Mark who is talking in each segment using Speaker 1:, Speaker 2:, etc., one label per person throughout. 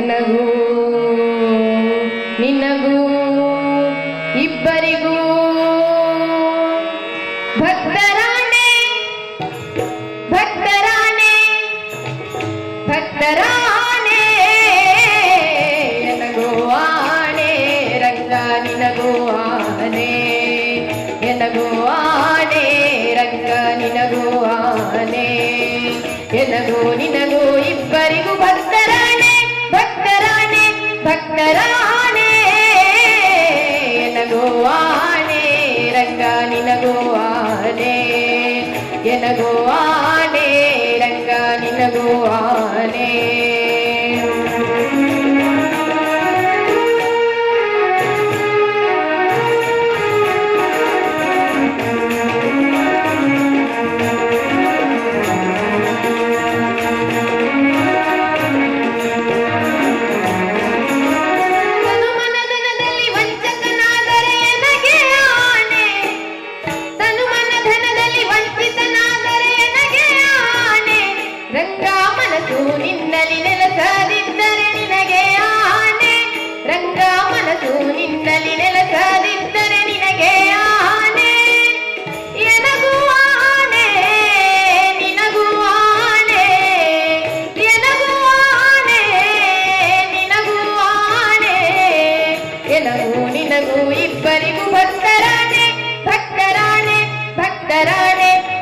Speaker 1: ಎನಗೂ ನಿನಗೂ ಇಬ್ಬರಿಗೂ ಭಕ್ತರಾಣೆ ಭಕ್ತರಾಣೆ ಭಕ್ತರಾಣೆ ಎನಗೂ ಆಣೆ ರಂಗ ನಿನಗೂ ಆನೆ ಎನಗೂ ಆಣೆ ರಂಗ ನಿನಗೂ ಆನೆ ಎನಗೂ ನಿನಗೂ ಇಬ್ಬರಿಗೂ ಭಕ್ತರಾಣೆ ಭಕ್ತರಾಣೆ ಭಕ್ತರಾಣೆ ಎನಗೂ ಆಣೆ ರಂಗ ನಿನಗೂ ಆನೆ ಎನಗೂ ಆಣೆ ರಂಗ ನಿನಗೂ ಆನೆ.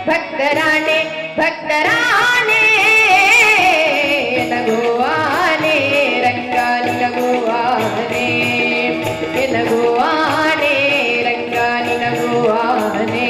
Speaker 1: ಭಕ್ತರಾಣೆ ಭಕ್ತರಾಣೆ ಎನಗೂ ಆನೆ ರಂಗ ನಿನಗೂ ಆನೆ ಎನಗೂ ಆನೆ ರಂಗ ನಿನಗೂ ಆನೆ.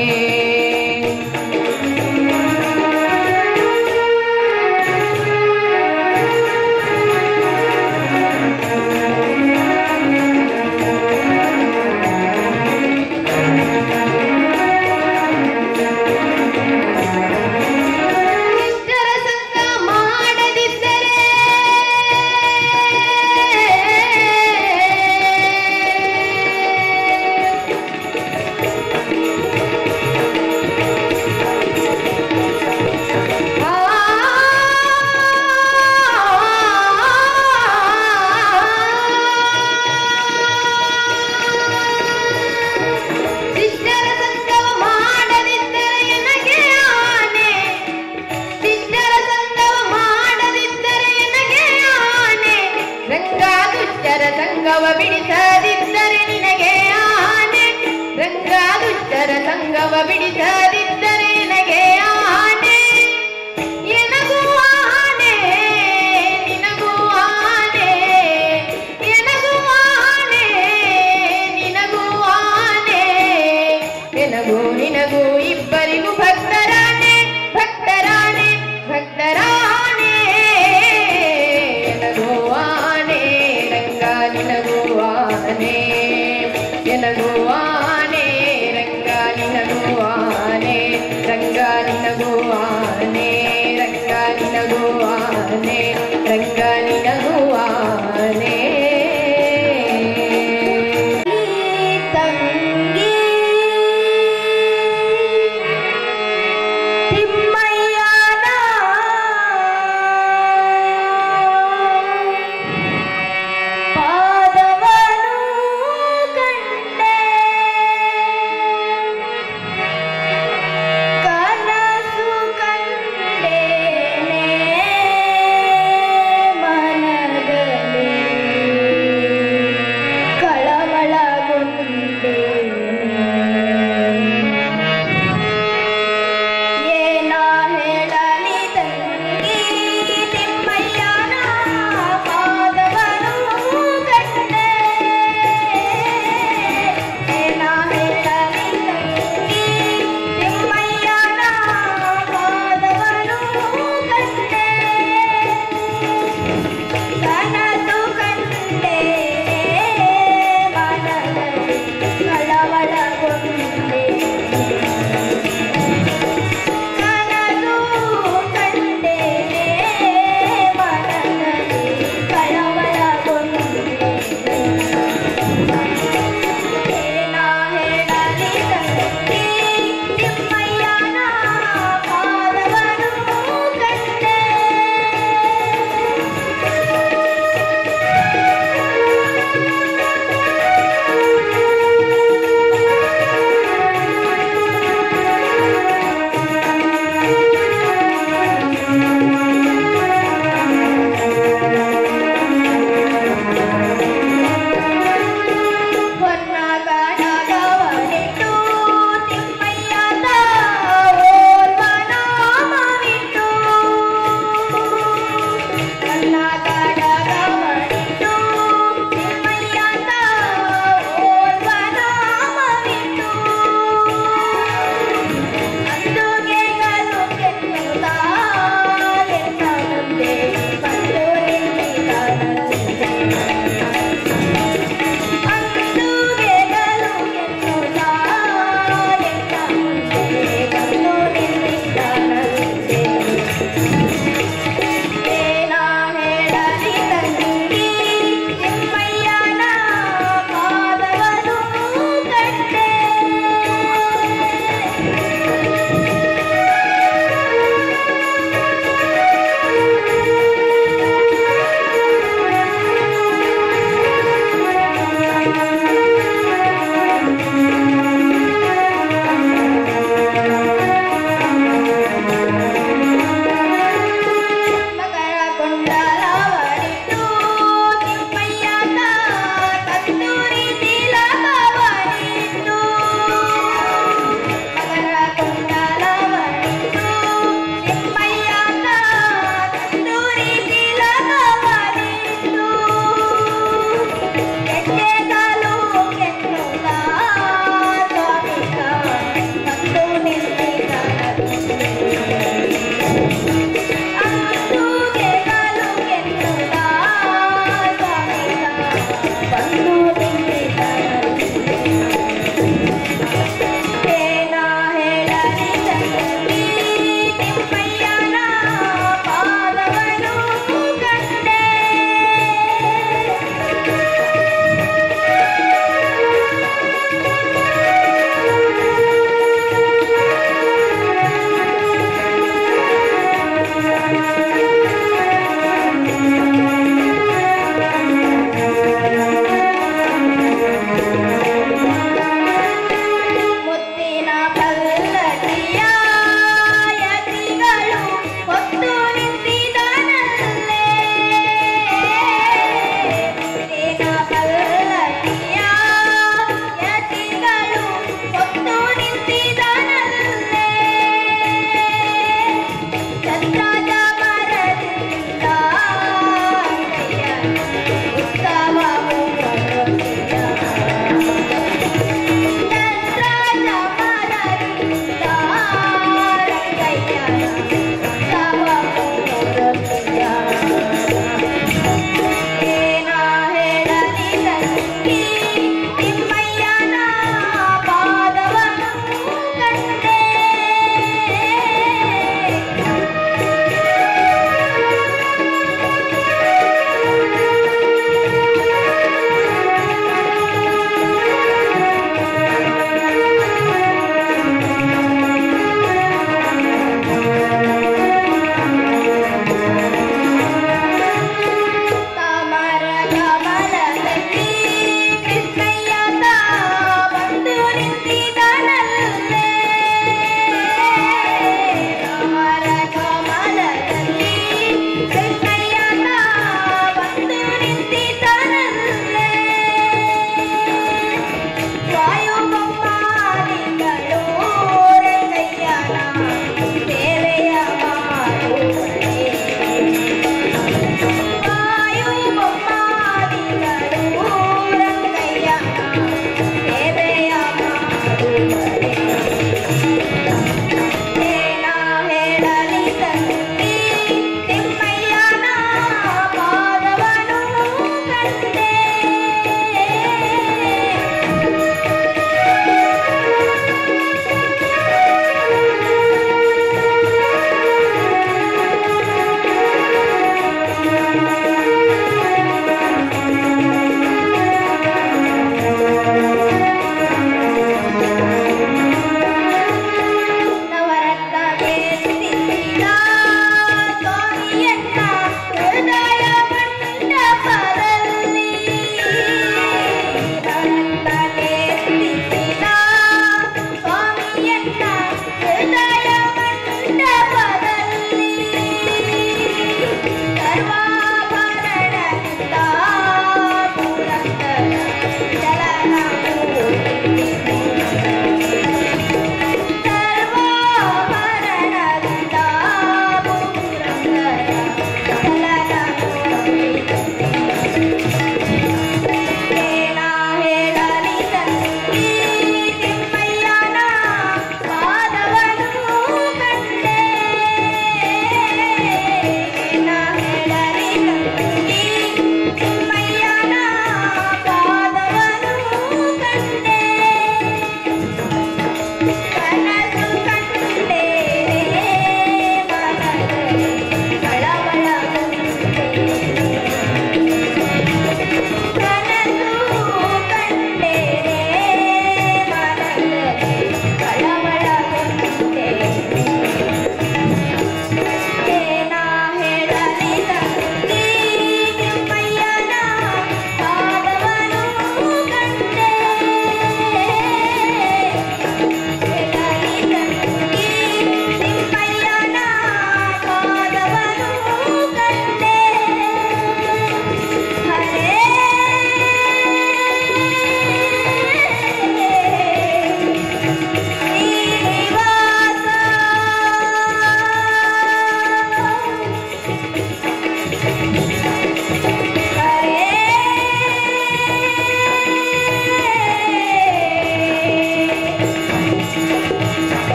Speaker 1: ಸಂಗವ ಬಿಡಿಸದಿದ್ದರೆ ನಿನಗೆ ಆನೆ ರಂಗ ದುಷ್ಟರ ಸಂಗವ ಬಿಡಿಸದಿದ್ದರೆ ನಿನಗೆ ಆನೆ ಎನಗೂ ಆನೆ ನಿನಗೂ ಆನೆ ಎನಗೂ ಆನೆ ನಿನಗೂ ಆನೆ ಎನಗೂ ನಿನಗೂ ಇಬ್ಬರಿಗೂ ಭಕ್ತರಾಣೆ ಭಕ್ತರಾಣೆ ಭಕ್ತರಾಣೆ ಎನಗೂ ಆನೆ ರಂಗ ನಿನಗೂ ಆನೆ ಎನಗೂ ಆನೆ ರಂಗ ನಿನಗೂ ಆನೆ ರಂಗ ನಿನಗೂ ಆನೆ ರಂಗ ನಿನಗೂ ಆನೆ ರಂಗ ನಿನಗೂ ಆನೆ.
Speaker 2: ತಂಗಿ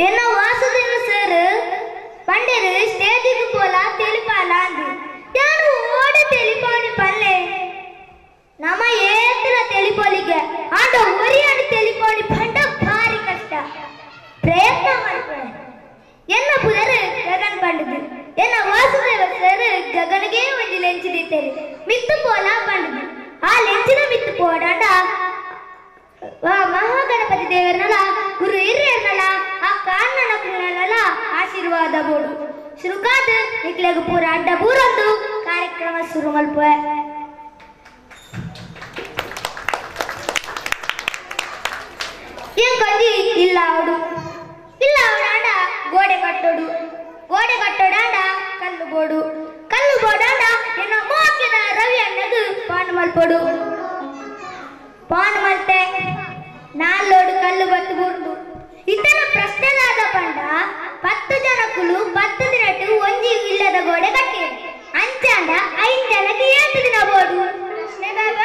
Speaker 2: ಎನ್ನ ವಾಸುದೇವ ಸರ್ ಪಂಡೇರು ಸ್ಟೇಜಿಗೆ ಪೋಲ ತೆಲಿಪಾಲ ಅಂದು ಯಾನು ಓಡಿ ತೆಲಿಪಾನಿ ಪಲ್ಲೆ ನಮ ಏತ್ರ ತೆಲಿಪೋಲಿಗೆ ಆಂಡ ಒರಿಯಾನು ತೆಲಿಪಾನಿ ಪಂಡ ಭಾರಿ ಕಷ್ಟ ಪ್ರಯತ್ನ ಮಾಡ್ತಾರೆ. ಎನ್ನ ಪುದರ್ ಗಗನ್ ಪಂಡದು ಎನ್ನ ವಾಸುದೇವ ಸರ್ ಗಗನ್ಗೆ ಒಂಜಿ ಲೆಂಚ್ ದಿತ್ತೇರು ಮಿತ್ತು ಪೋಲ ಪಂಡದು ಆ ಲೆಂಚಿನ ಮಿತ್ತು ಪೋಡಾಂಡ ಮಹಾಗಣಪತಿ ದೇವರನಲ್ಲ ಗುರು ಹಿರಿಯರ್ನಲ್ಲ ಆ ಕಾರಣನಲ್ಲ ಆಶೀರ್ವಾದ ಬೋಡು ಶುರುಕಾದ ನಿಕ್ಲೆಗ್ ಪೂರ ಅಡ್ಡ ಬೂರೊಂದು ಕಾರ್ಯಕ್ರಮ ಶುರು ಮಲ್ಪುವೆ. ಏನ್ ಇಲ್ಲ ಅವಡು ಇಲ್ಲ ಅವಡಾಂಡ ಗೋಡೆ ಕಟ್ಟೋಡು ಗೋಡೆ ಕಟ್ಟೋಡಾಂಡ ಕಲ್ಲು ಬೋಡು ಕಲ್ಲು ಬೋಡಾಂಡ ಎನ್ನ ಮೋಕಿದ ರವಿ ಅಣ್ಣಗ್ ಪಾನ್ ಮಲ್ಪೊಡು ಪಾನ್ ಮಲ್ತೆ ನಾಲ್ಲೋಡು ಕಲ್ಲು ಬತ್ತು ಬೂರ್ದು ಇತರ ಪ್ರಶ್ನೆಲಾದ ಪಂಡ 10 ಜನಕ್ಕುಲು 10 ದಿನಟ್ಟು ಒಂಜಿ ಇಲ್ಲದ ಗೋಡೆ ಕಟ್ಟಿ ಅಂಚಾಂಡ 5 ಜನಕ್ಕೆ 8 ದಿನ ಬೋಡು ಪ್ರಶ್ನೆದಾದ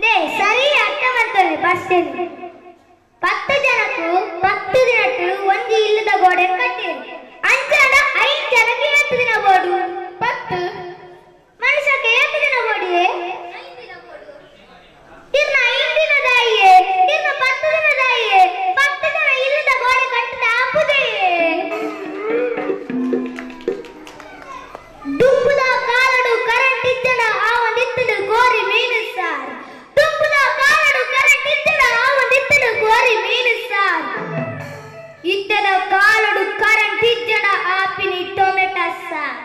Speaker 2: they ಸರಿ ಅರ್ಥ ಮಾಡ್ತದೆ ಪ್ರಶ್ನೆ 10 ಜನಕ್ಕೂ 10 ದಿನಟ್ಟು ಒಂಜಿ ಇಲ್ಲದ ಗೋಡೆ ಕಟ್ಟಿ ಅಂಚಾಂಡ 5 ಜನಕ್ಕೆ 8 ದಿನ ಬೋಡು 10 ಮನುಷ್ಯಕ್ಕೆ 8 ದಿನ ಬೋಡಿಯೇ ಇರ್ನ 5 ದಿನದಾಯಿಯೇ ಇರ್ನ 10 ದಿನದಾಯಿಯೇ 10 ಜನ ಇಲ್ಲದ ಗೋಡೆ ಕಟ್ಟಿದ ಆಪುದೆಯೇ. ದುಂಬುದ ಕಾಲಡು ಕರೆಂಟ್ ಇದ್ದಡ ಆ ಒಂದಿತ್ತಡು ಗೋರಿ ಮೀನು ಸಾರ್ ದುಂಬುದ ಕಾಲಡು ಕರೆಂಟ್ ಇದ್ದಡ ಆ ಒಂದಿತ್ತಡು ಗೋರಿ ಮೀನು ಸಾರ್ ಇದ್ದದ ಕಾಲಡು ಕರೆಂಟ್ ಇದ್ದಡ ಆಪಿನಿ ಟೊಮೆಟೊ ಸಾರ್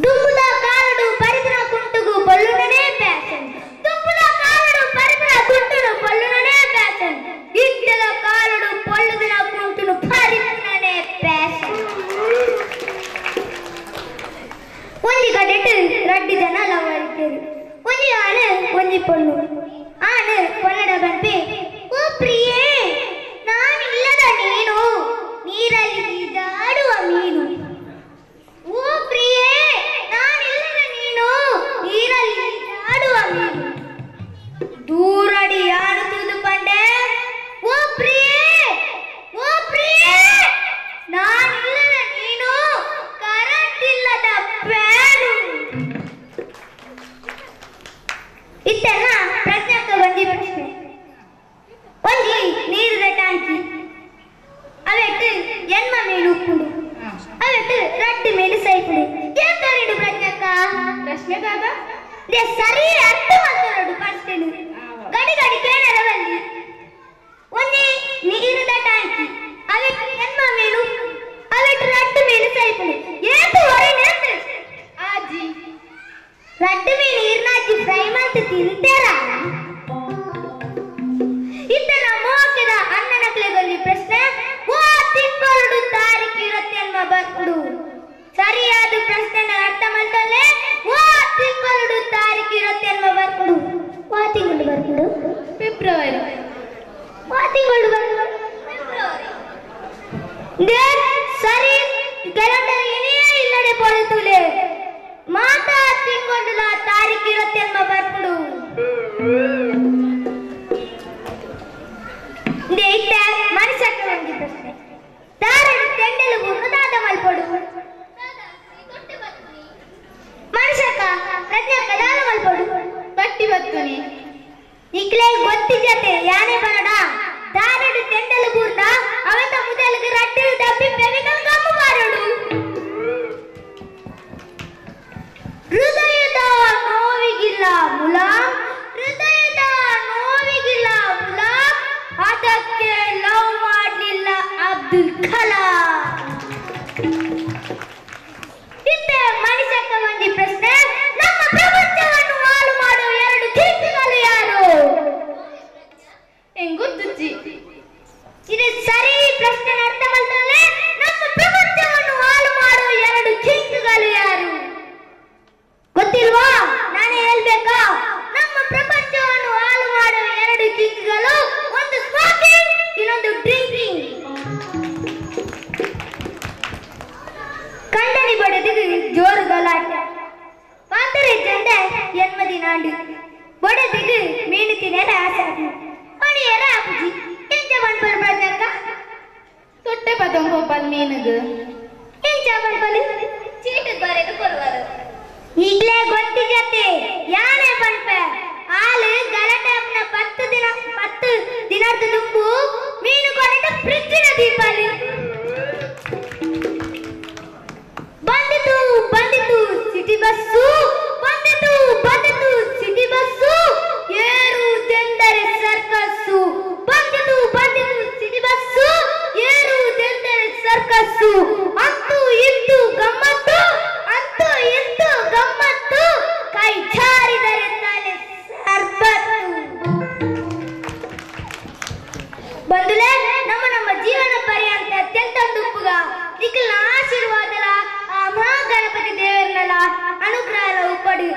Speaker 2: ದುಂಬುದ ಕಾಲಡು ಪರಿದಿನ ಕುಂಟುಗು ಬೊಲ್ಲುನನೇ ಪ್ಯಾಷನ್ ದುಂಬುದ ಕಾಲಡು ಪರಿದಿನ ಕುಂಟುನು ಬೊಲ್ಲುನನೇ ಪ್ಯಾಷನ್ ಇದ್ದದ ಕಾಲಡು ಪೊಳ್ಳುದಿನ ಕುಂಟುನು ಪರಿದಿನನೇ ಪ್ಯಾಷನ್. ಒಂಜಿ ಕಡೆಟ್ ರಡ್ಡಿ ಜನ ಲವ್ ಆಯ್ತೇರು ಒಂಜಿ ಆನು ಒಂಜಿ ಪೊಣ್ಣು ಆನು ಪೊನ್ನಡ ಬಂಪಿ ಓ ಪ್ರಿಯೇ ನಾನಿಲ್ಲದ ನೀನು ನೀರಲ್ಲಿ ಈಜಾಡುವ ಮೀನು ಓ ಪ್ರಿಯೇ ನಾನಿಲ್ಲದ ನೀನು ನೀರಲ್ಲಿ ಈಜಾಡುವ ಮೀನು ದೂರಡಿ ಯಾರು ತಿಳಿದು ಪಂಡೆ ಓ ಪ್ರಿಯೇ ಓ ಪ್ರಿಯೇ ನಾನಿಲ್ಲದ ನೀನು ಕರೆಂಟ್ ಇಲ್ಲದ ಫ್ಯಾನು. ಇತ್ತೆಲ್ಲ ಪ್ರಶ್ನೆ ಒಂಜಿ ಪ್ರಶ್ನೆ ಒಂಜಿ ನೀರಿನ ಟ್ಯಾಂಕಿ ಅವೆಟ್ಟು ಎನ್ಮ ಮೀನು ಉಪ್ಪುಂಡು ಅವೆಟ್ಟು ರಡ್ಡು ಮೀನು ಸೈಪುಂಡು ಏತರಿಡು ಪ್ರಶ್ನಕ್ಕ
Speaker 1: ಪ್ರಶ್ನೆ ದಾದ
Speaker 2: they ಸರಿ ಅರ್ಥ ಮಾಡ್ತಾರಡು ಪ್ರಶ್ನೆನು ಗಡಿ ಗಡಿ ಕೇಳರವಲ್ಲಿ ಒಂಜಿ ನೀರಿನ ಟ್ಯಾಂಕಿ ಅವೆಟ್ಟು ಎನ್ಮ ಮೀನು ಅವೆಟ್ಟು ರಡ್ಡು ಮೀನು ಸೈಪುಂಡು ಏತು ಹೊರೆ ನೇತು
Speaker 1: ಆಜಿ
Speaker 2: ರಡ್ಡು ಮೀನು ಈರ್ನಾಜಿ ಫ್ರೈ ಮಾಡ್ತು ತಿಂತೇರಾ. ಇತ್ತನ ಮೋಕಿದ ಅಣ್ಣನಕ್ಲೆಗೊಂದು ಪ್ರಶ್ನೆ ಓ ತಿಂಗಳು ತಾರೀಕು ಇರತ್ತೆನ್ಮ ಬರ್ಕುಡು ಸರಿಯಾದ ಪ್ರಶ್ನೆನ ಅರ್ಥ ಮಾಡ್ತಲೆ ಓ ತಿಂಗಳು ತಾರೀಕು ಇರತ್ತೆನ್ಮ ಬರ್ಕುಡು ವಾ ತಿಂಗಳು ಬರ್ಕುಡು
Speaker 1: ಫೆಬ್ರವರಿ
Speaker 2: ವಾ ತಿಂಗಳು ಬರ್ಕುಡು ಫೆಬ್ರವರಿ they ಸರಿ ಕ್ಯಾಲೆಂಡರ್ ಏನೇ ಇಲ್ಲಡೆ ಪೊರೆತುಲೆ ಮಾತಾ ತಿಂಗಳು ತಾರೀಕು ಇರತ್ತೆನ್ಮ ಬರ್ಕುಡು ಮನುಷ್ಯಕ್ಕೆ ಒಂಜಿ ಪ್ರಶ್ನೆ ದಾರಡು ತೆಂಡಲು ಗುರ್ನು ದಾದ ಮಲ್ಪೊಡು ಮನುಷ್ಯಕ್ಕ ಪ್ರಜ್ಞಕ್ಕ ದಾದ ಮಲ್ಪೊಡು
Speaker 1: ಬಟ್ಟಿ ಬತ್ತುನಿ
Speaker 2: ನಿಕ್ಲೆ ಗೊತ್ತಿ ಜತೆ ಯಾನೆ ಬನಡ ದಾರಡು ತೆಂಡಲು ಗುರ್ನ ಅವೆತ ಮುದಲ್ಗೆ ರಡ್ಡು ದಬ್ಬಿ ಫೆವಿಕಲ್ ಗಮ್ಮು ಮಾರೋಡು ಹೃದಯದ ನೋವಿಗಿಲ್ಲ ಮುಲಾಮ್ ಹೃದಯದ ನೋವಿಗಿಲ್ಲ ಮುಲಾಮ್ ಅದಕ್ಕೆ ಲವ್ ಮಾಡಲಿಲ್ಲ ಅಬ್ದುಲ್ ಕಲಾಂ. ಇತ್ತೆ ಮನುಷ್ಯಕ್ಕ ಒಂಜಿ ಪ್ರಶ್ನೆ ನಮ್ಮ ಪ್ರಪಂಚವನ್ನು ಹಾಳು ಮಾಡುವ 2 ಕೀರ್ತಿಗಳು ಯಾರು
Speaker 1: ಎಂಗೊತ್ತುಜ್ಜಿ
Speaker 2: ಇದು ಸರಿ ಪ್ರಶ್ನೆ ಅರ್ಥ ಮಾಡ್ತಾನೆ ನಮ್ಮ ಪ್ರಪಂಚವನ್ನು ಹಾಳು ಮಾಡುವ 2 ಕೀರ್ತಿಗಳು ಯಾರು ಗೊತ್ತಿಲ್ವಾ ನಾನೇ ಹೇಳ್ಬೇಕಾ ನಮ್ಮ ಪ್ರಪಂಚವನ್ನು ಹಾಳು ಮಾಡುವ 2 ಕಿಂಗ್ಗಳು ಒಂದು ಸ್ಮೋಕಿಂಗ್ ಇನ್ನೊಂದು ಡ್ರಿಂಕಿಂಗ್. ಕಂಡನಿ ಬಡದಿಗೆ ಜೋರು ಗಲಾಟೆ ಪಾತ್ರೆ ಜಂಡೆ ಎನ್ಮದಿ ನಾಂಡು ಬಡದಿಗೆ ಮೀನು ತಿನ್ನಲು ಆಸೆ. ಕೊಡಿಯರ ಆಪುಜಿ ಎಂಚ ಪನ್ಪಲ್ ಪ್ರಜ್ಞಕ್ಕ
Speaker 1: ತೊಟ್ಟೆ ಪತೊಂಗ್ ಪೋಪಲ್ ಮೀನುಗು
Speaker 2: ಎಂಚ ಪನ್ಪಲ್
Speaker 1: ಚೀಟು ಬರೆದು ಕೊರುವರು
Speaker 2: ಈಗ್ಲೇ ಗೊತ್ತಿಜತೆ ಯಾನೇ ಪನ್ಪೆ ಆಲು ಗಲಾಟೆ ಅಪ್ಪನ 10 ದಿನ 10 ದಿನದ ದುಂಬು ಮೀನು ಕೊನೆಟ ಫ್ರಿಜ್ಜಿನ ದೀಪಾಲಿ ಬಂದಿತು ಬಂದಿತು ಸಿಟಿ ಬಸ್ಸು ಬಂದಿತು ಬಂದಿತು ಸಿಟಿ ಬಸ್ಸು ಏರುವುದೆಂದರೆ ಸರ್ಕಸ್ಸು ಬಂದಿತು ಬಂದಿತು ಸಿಟಿ ಬಸ್ಸು ಏರುವುದೆಂದರೆ ಸರ್ಕಸ್ಸು ಅಂತೂ ಇಂತೂ ಗಮ್ಮತ್ತು ಅಂತೂ ಇಂತೂ ಗಮ್ಮತ್ತು ಕೈ ಜಾರಿದರೆ ತಲೆ ಸರ್ಬತ್ತು. ಬಂಧುಲೇ ನಮ್ಮ ನಮ್ಮ ಜೀವನ ಪರ್ಯಂತ ತೆಲ್ತಂದುಪ್ಪುಗ ನಿಖಿಲ್ನ ಆಶೀರ್ವಾದಲ ಆ ಮಹಾಗಣಪತಿ ದೇವರನಲ ಅನುಗ್ರಹಲ ಉಪ್ಪಡು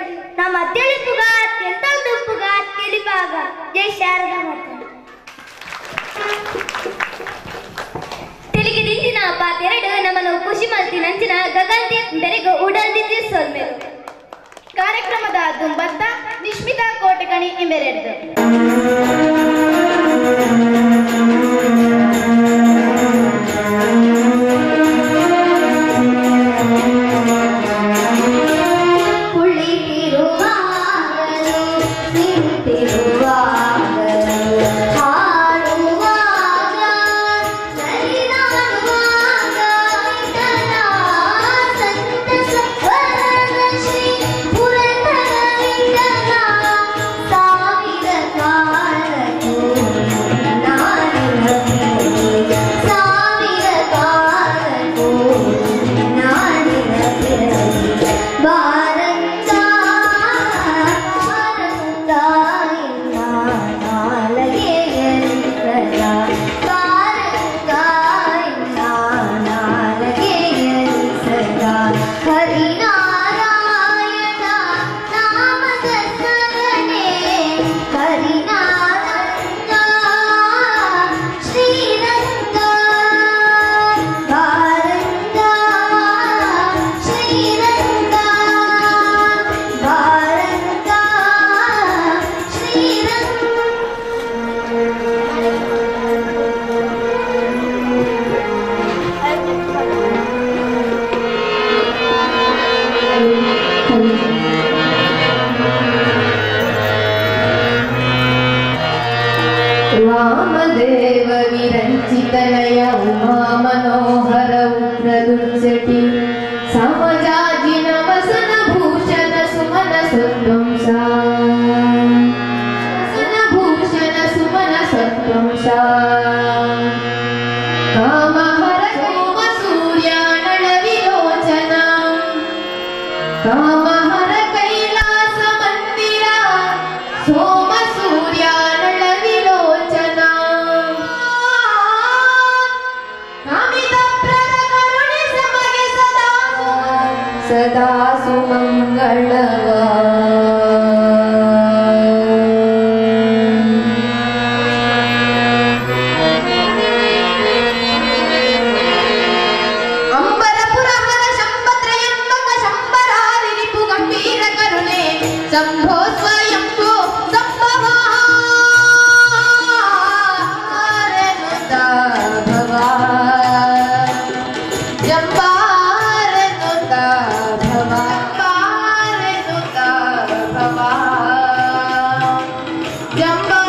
Speaker 2: ನಮ್ಮ ತಿಳಿಪುಗ ತೆಲ್ತಂದುಪ್ಪುಗ ತಿಳಿಪಾಗ. ಜೈ ಶಾರದಾ ಮಾತಾ.
Speaker 1: ತೆಲಿಗೆ ದಿಂಜಿನ ಪಾತೆರಡು ನಮ್ಮನ್ನು ಖುಷಿ ಮಲ್ತಿ ನಂಚಿನ ಗಗನ್ದೀಪ್ ಬೆರೆಗು ಉಡಲ್ ದಿಂಜಿ ಸೊಲ್ಮೆಲು. ಕಾರ್ಯಕ್ರಮದ ದುಂಬತ್ತ ನಿಶ್ಮಿತಾ ಕೋಟೆಕಣಿ ಇಂಬೆರೆಡ್ದು.
Speaker 2: ಕುಳಿತಿರುವಾಗಲೂ ನಿಂತಿರುವಾಗಲೂ ಹಾಡುವಾಗ ನಲಿದಾಡುವಾಗ ವಿಠಲ ಸಂತಸ ವರದ ಶ್ರೀ ಪುರಂದರ ವಿಠಲ ಸಾವಿರ ಕಾಲಕ್ಕೂ ನಾನಿರಬೇಕು ಸಾವಿರ ಕಾಲಕ್ಕೂ ನಾನಿರಬೇಕು ಬಾರಂಗ ಬಾರಂಗ ನಾಲಗೆಯಲಿಸದ ಬಾರಂಗ ನಾಲಗೆಯಲಿಸದ ಹರಿನಾರಾಯಣ ನಾಮದ ಸ್ಮರಣೆ ಹರಿನಾರಂಗ ಶ್ರೀರಂಗ ಬಾರಂಗ ಶ್ರೀರಂಗ ಬಾರಂಗ ಶ್ರೀರಂಗ.
Speaker 3: ವಾಮದೇವ ವಿರಂಚಿತನಯ ಉಮಾ ಮನೋಹರ ಉಗ್ರದುರ್ಜಟಿ ಸಮಜಾಜಿನ ವಸನ ಭೂಷಣ ಸುಮನ ಸತ್ವಂಸ ವಸನ ಭೂಷಣ ಸುಮನ ಸತ್ವಂಸ ಕಾಮಹರ ಸೋಮ ಸೂರ್ಯಾನಳ ವಿಲೋಚನ ಕಾಮಹರ ಕೈಲಾಸ ಮಂದಿರ ಸೋಮ ಸೂರ್ಯಾನಳ ವಿಲೋಚನ ಕಾಮಿತ ಪ್ರದ ಕರುಣೆ ಸಮಗೆ ಸದಾ ಸದಾ ಸುಮಂಗಳವ. ಅಂಬರಪುರಹರ ಶಂಭತ್ರಯಂಬಕ ಶಂಭರಾರಿರಿಪು ಗಂಭೀರ ಕರುಣೆ ಶಂಭೋ ಸ್ವಯಂಭೋ ಸಂಭವಾರನುತ ಭವ ಜಂಬಾರನುತ ಭವ ಜಂಬಾರನುತ ಭವ ಜಂಬಾ.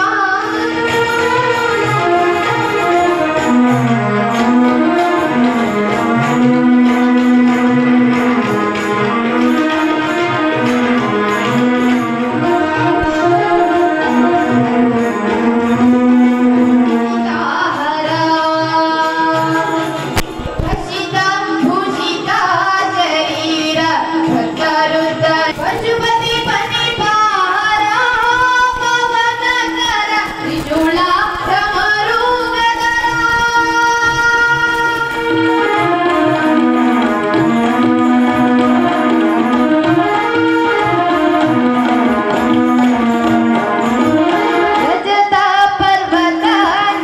Speaker 3: ಪಶುಪತಿ ಪನಿಪಾರ ಪವನ ಕರ ತ್ರಿಶೂಲ ಭ್ರಮರುಗದರ. ರಜತ ಪರ್ವತ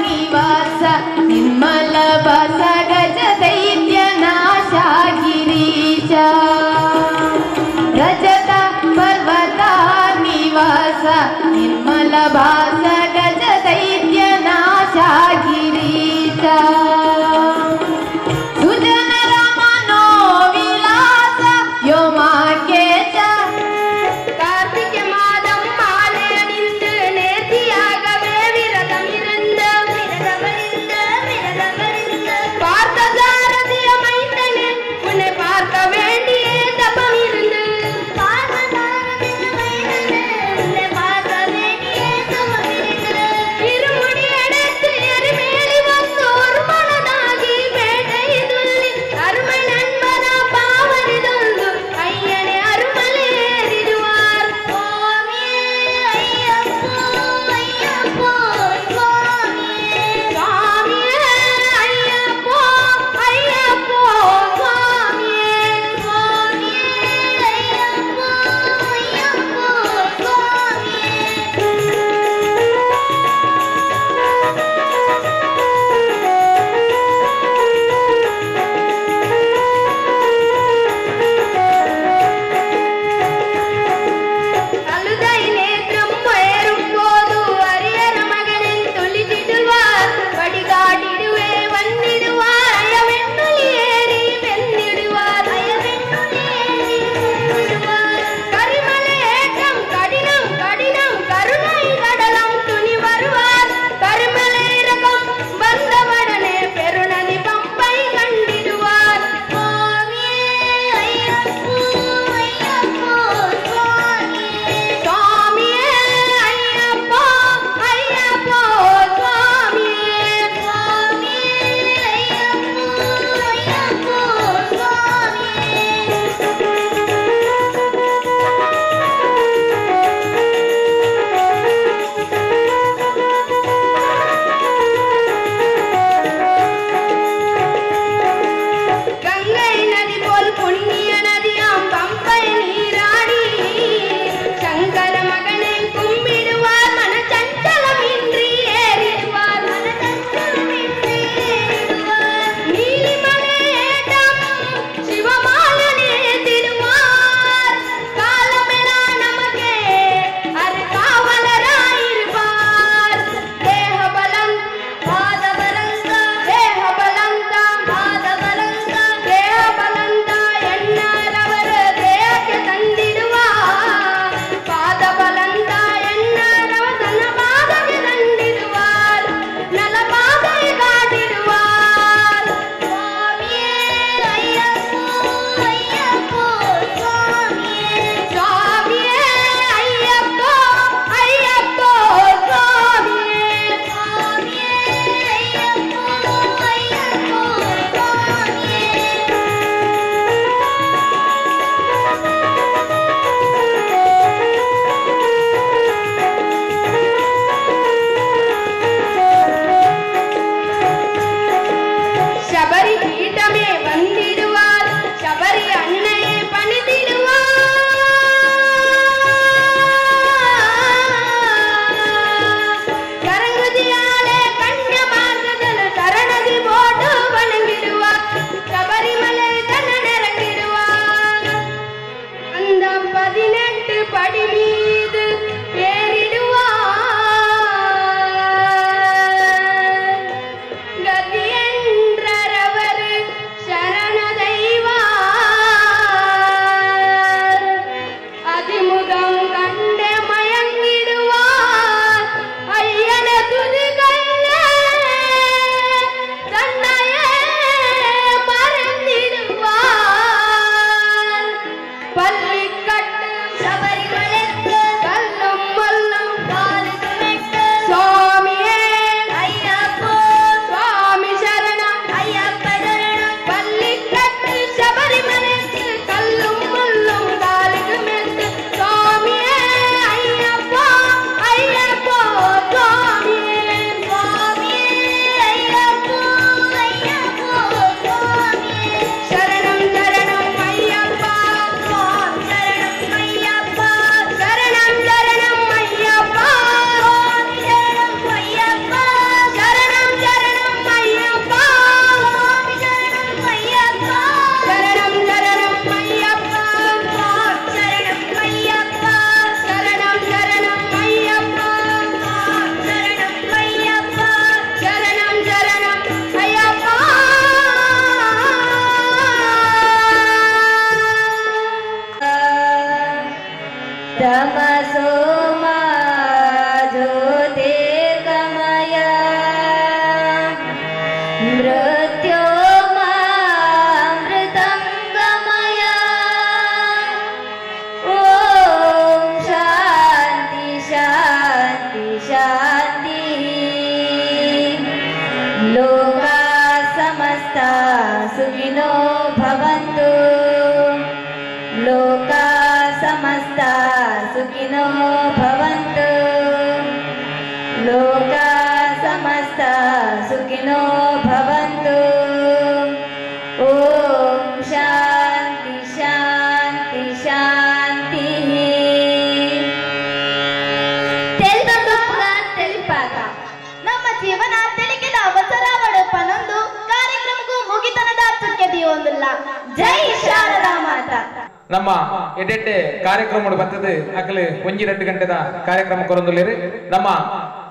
Speaker 3: ನಿವಾಸ ನಿರ್ಮಲ ವಾಸ ಗಜ ದೈತ್ಯ ನಾಶ ಗಿರೀಶ. ರಜತ ಪರ್ವತ ನಿವಾಸ ನಿರ್ಮಲ ಭಾಸ ಗಜ ದೈತ್ಯ படி மீது ஏறிடுவார். கதி என்றவர் சரண தெய்வார். அதிமுகம் கண்ட மயங்கிடுவார். ஐயன துதிகல்ல தன்னையே மறந்திடுவார். பள்ளிக்கட்டு
Speaker 2: சபரிமலைக்கு
Speaker 3: கல்லும் மல்லும்
Speaker 2: காலுக்கு மெட்டு
Speaker 3: சுவாமியே
Speaker 2: ஐயப்போ
Speaker 3: சுவாமி சரணம்
Speaker 2: ஐயப்ப சரணம்.
Speaker 3: பள்ளிக்கட்டு சபரிமலைக்கு கல்லும் முள்ளும் காலுக்கு மெட்டு சுவாமியே ஐயப்பா ஐயப்போ சுவாமியே
Speaker 2: சுவாமியே ஐயப்போ ஐயப்போ சுவாமியே.
Speaker 3: சரணம் சரணம் ஐயப்பா
Speaker 2: சுவாமி சரணம் ஐயப்பா.
Speaker 3: சரணம் சரணம் ஐயப்பா
Speaker 2: சுவாமி சரணம் ஐயப்பா.
Speaker 3: சரணம் சரணம் ஐயப்பா
Speaker 2: சுவாமி சரணம் ஐயப்பா.
Speaker 3: சரணம் சரணம் ஐயப்பா
Speaker 2: சுவாமி சரணம் ஐயப்பா.
Speaker 3: சரணம் சரணம் ஐயப்பா
Speaker 2: சுவாமி சரணம் ஐயப்பா.
Speaker 3: சரணம் சரணம் ஐயப்பா.
Speaker 4: तमसो मा ज्योतिर्गमय मृत्यो मामृतं गमय। ॐ शान्ति शान्ति शान्तिः। लोका समस्ता सुखिनो भवन्तु। लोका समस्ता सुखिनो भवन्तु। लोका समस्ता सुखिनो भवन्तु। ॐ शान्ति शान्ति शान्तिः.
Speaker 1: ತೆಲ್ಬಂದುಪ್ಪುಗ ತೆಲಿಪಾಗ ನಮ್ಮ ಜೀವನ ತೆಲಿಕೆದ ಅವಸರವಡು ಪನೊಂದು ಕಾರ್ಯಕ್ರಮಕ್ಕೂ ಮುಗಿತನದ ಚುಕ್ಕೆದಿಯೊಂದಿಲ್ಲ. ಜೈ ಶಾರದಾ ಮಾತಾ.
Speaker 5: ನಮ್ಮ ಎಡೆಡ್ಡೆ ಕಾರ್ಯಕ್ರಮ ಬರ್ತದೆ ಅಕಲು ಒಂಜಿ 2 ಗಂಟೆದ ಕಾರ್ಯಕ್ರಮ ಕೊರೊಂದುಲ್ಲೆರ್. ನಮ್ಮ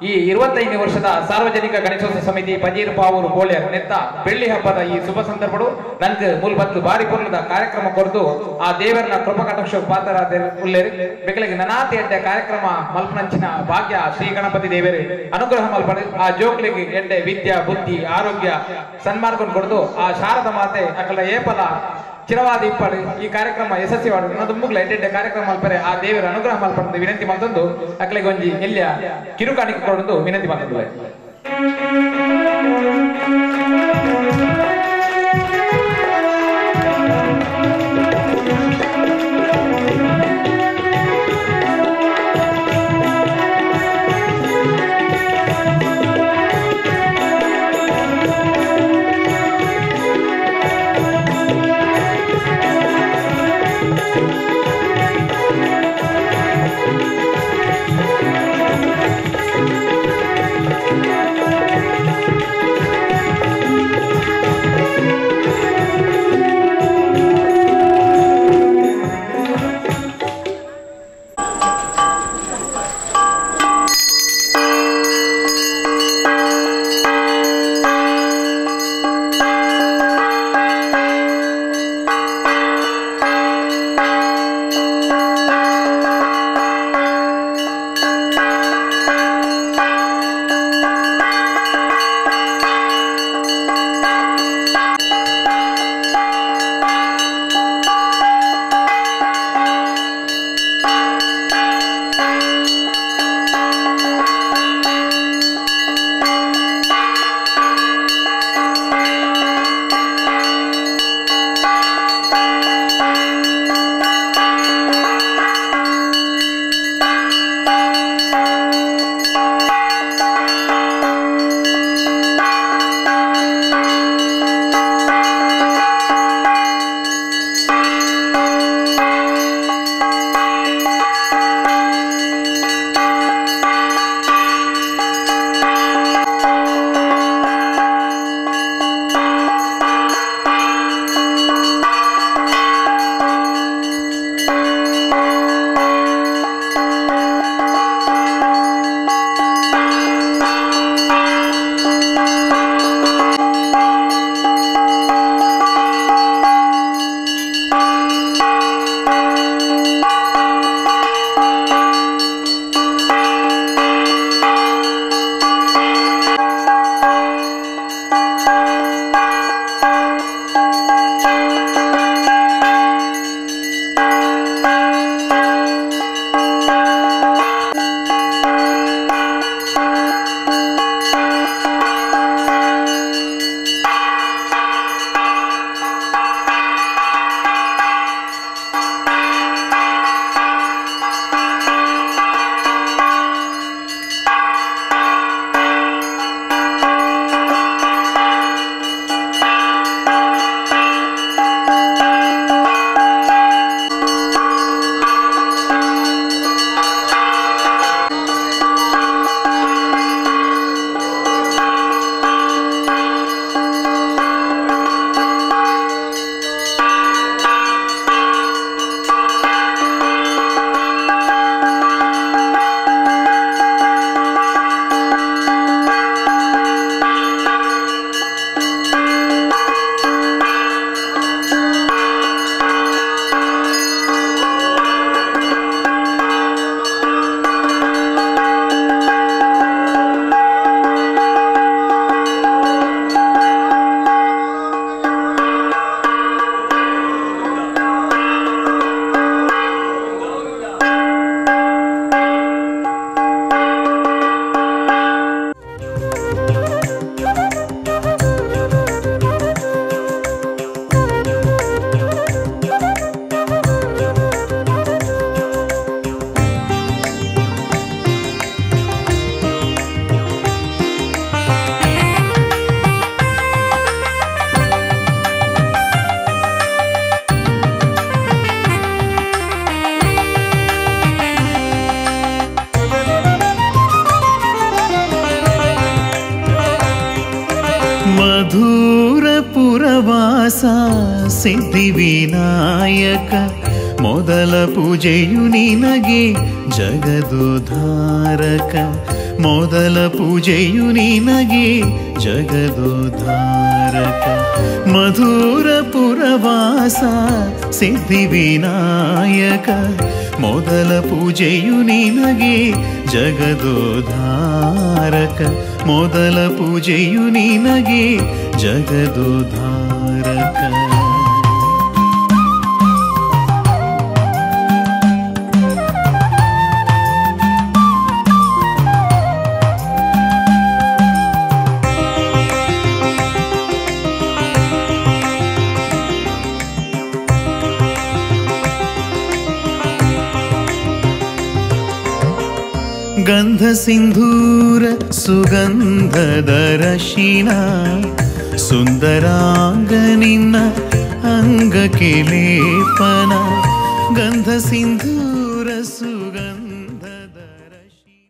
Speaker 5: ಈ 25 ವರ್ಷದ ಸಾರ್ವಜನಿಕ ಗಣೇಶೋತ್ಸವ ಸಮಿತಿ ಪಜೀರ್ ಪಾವೂರು ಬೋಳ್ಯರ್ ನೆತ್ತ ಬೆಳ್ಳಿ ಹಬ್ಬದ ಈ ಶುಭ ಸಂದರ್ಭಡು ನಂಗೆ ಮೂಲ ಬತ್ತು ಬಾರಿ ಪೊರ್ಲುದ ಕಾರ್ಯಕ್ರಮ ಕೊರ್ದು ಆ ದೇವರನ ಕೃಪಾ ಕಟಾಕ್ಷ ಪಾತ್ರ ಉಲ್ಲೇರು. ಬೆಕಲಿಗೆ ನನಾತಿ ಎಡ್ಡೆ ಕಾರ್ಯಕ್ರಮ ಮಲ್ಪನಂಚಿನ ಭಾಗ್ಯ ಶ್ರೀ ಗಣಪತಿ ದೇವರು ಅನುಗ್ರಹ ಮಲ್ಪಡು. ಆ ಜೋಕ್ಲಿಗೆ ಎಡ್ಡೆ ವಿದ್ಯಾ ಬುದ್ಧಿ ಆರೋಗ್ಯ ಸನ್ಮಾರ್ಗ ಕೊಡ್ದು ಆ ಶಾರದ ಮಾತೆ ಅಕಲ ಏಪಲ ಚಿರವಾದ ಇಪ್ಪಡು ಈ ಕಾರ್ಯಕ್ರಮ ಯಶಸ್ವಿ ಮಾಡೋದು ಮುಗ್ಲ ಎಡ್ಡೆ ಕಾರ್ಯಕ್ರಮ ಮಲ್ಪರೆ ಆ ದೇವರ ಅನುಗ್ರಹ ಮಲ್ಪಡು ವಿನಂತಿ ಮಾಡ್ತಂದು ಅಕಲಿಗೆ ಒಂಜಿ ಎಲ್ಲಿಯ ಕಿರುಕಾಣಿಕೆ ಕೊಡೋದು ವಿನಂತಿ ಮಾಡ್ತಂದು.
Speaker 6: ಮಧುರಪುರವಾಸ ಸಿದ್ಧಿವಿನಾಯಕ ಮೊದಲ ಪೂಜೆಯು ನಿನಗೆ ಜಗದುದ್ಧಾರಕ ಮೊದಲ ಪೂಜೆಯು ನಿನಗೆ ಜಗದುದ್ಧಾರಕ ಮಧುರಪುರವಾಸ ಸಿದ್ಧಿವಿನಾಯಕ ಮೊದಲ ಪೂಜೆಯು ನಿನಗೆ ಜಗದುದ್ಧಾರಕ ಮೊದಲ ಪೂಜೆಯು ನಿನಗೆ ಜಗದುದ್ಧಾರಕ. ಗಂಧ ಸಿಂಧೂರ ಸುಗಂಧದ ರಶಿನ ಸುಂದರಾಂಗ ನಿನ್ನ ಅಂಗಕ್ಕೆ ಲೇಪನ ಗಂಧ ಸಿಂಧೂರ ಸುಗಂಧದ ರಶಿನ.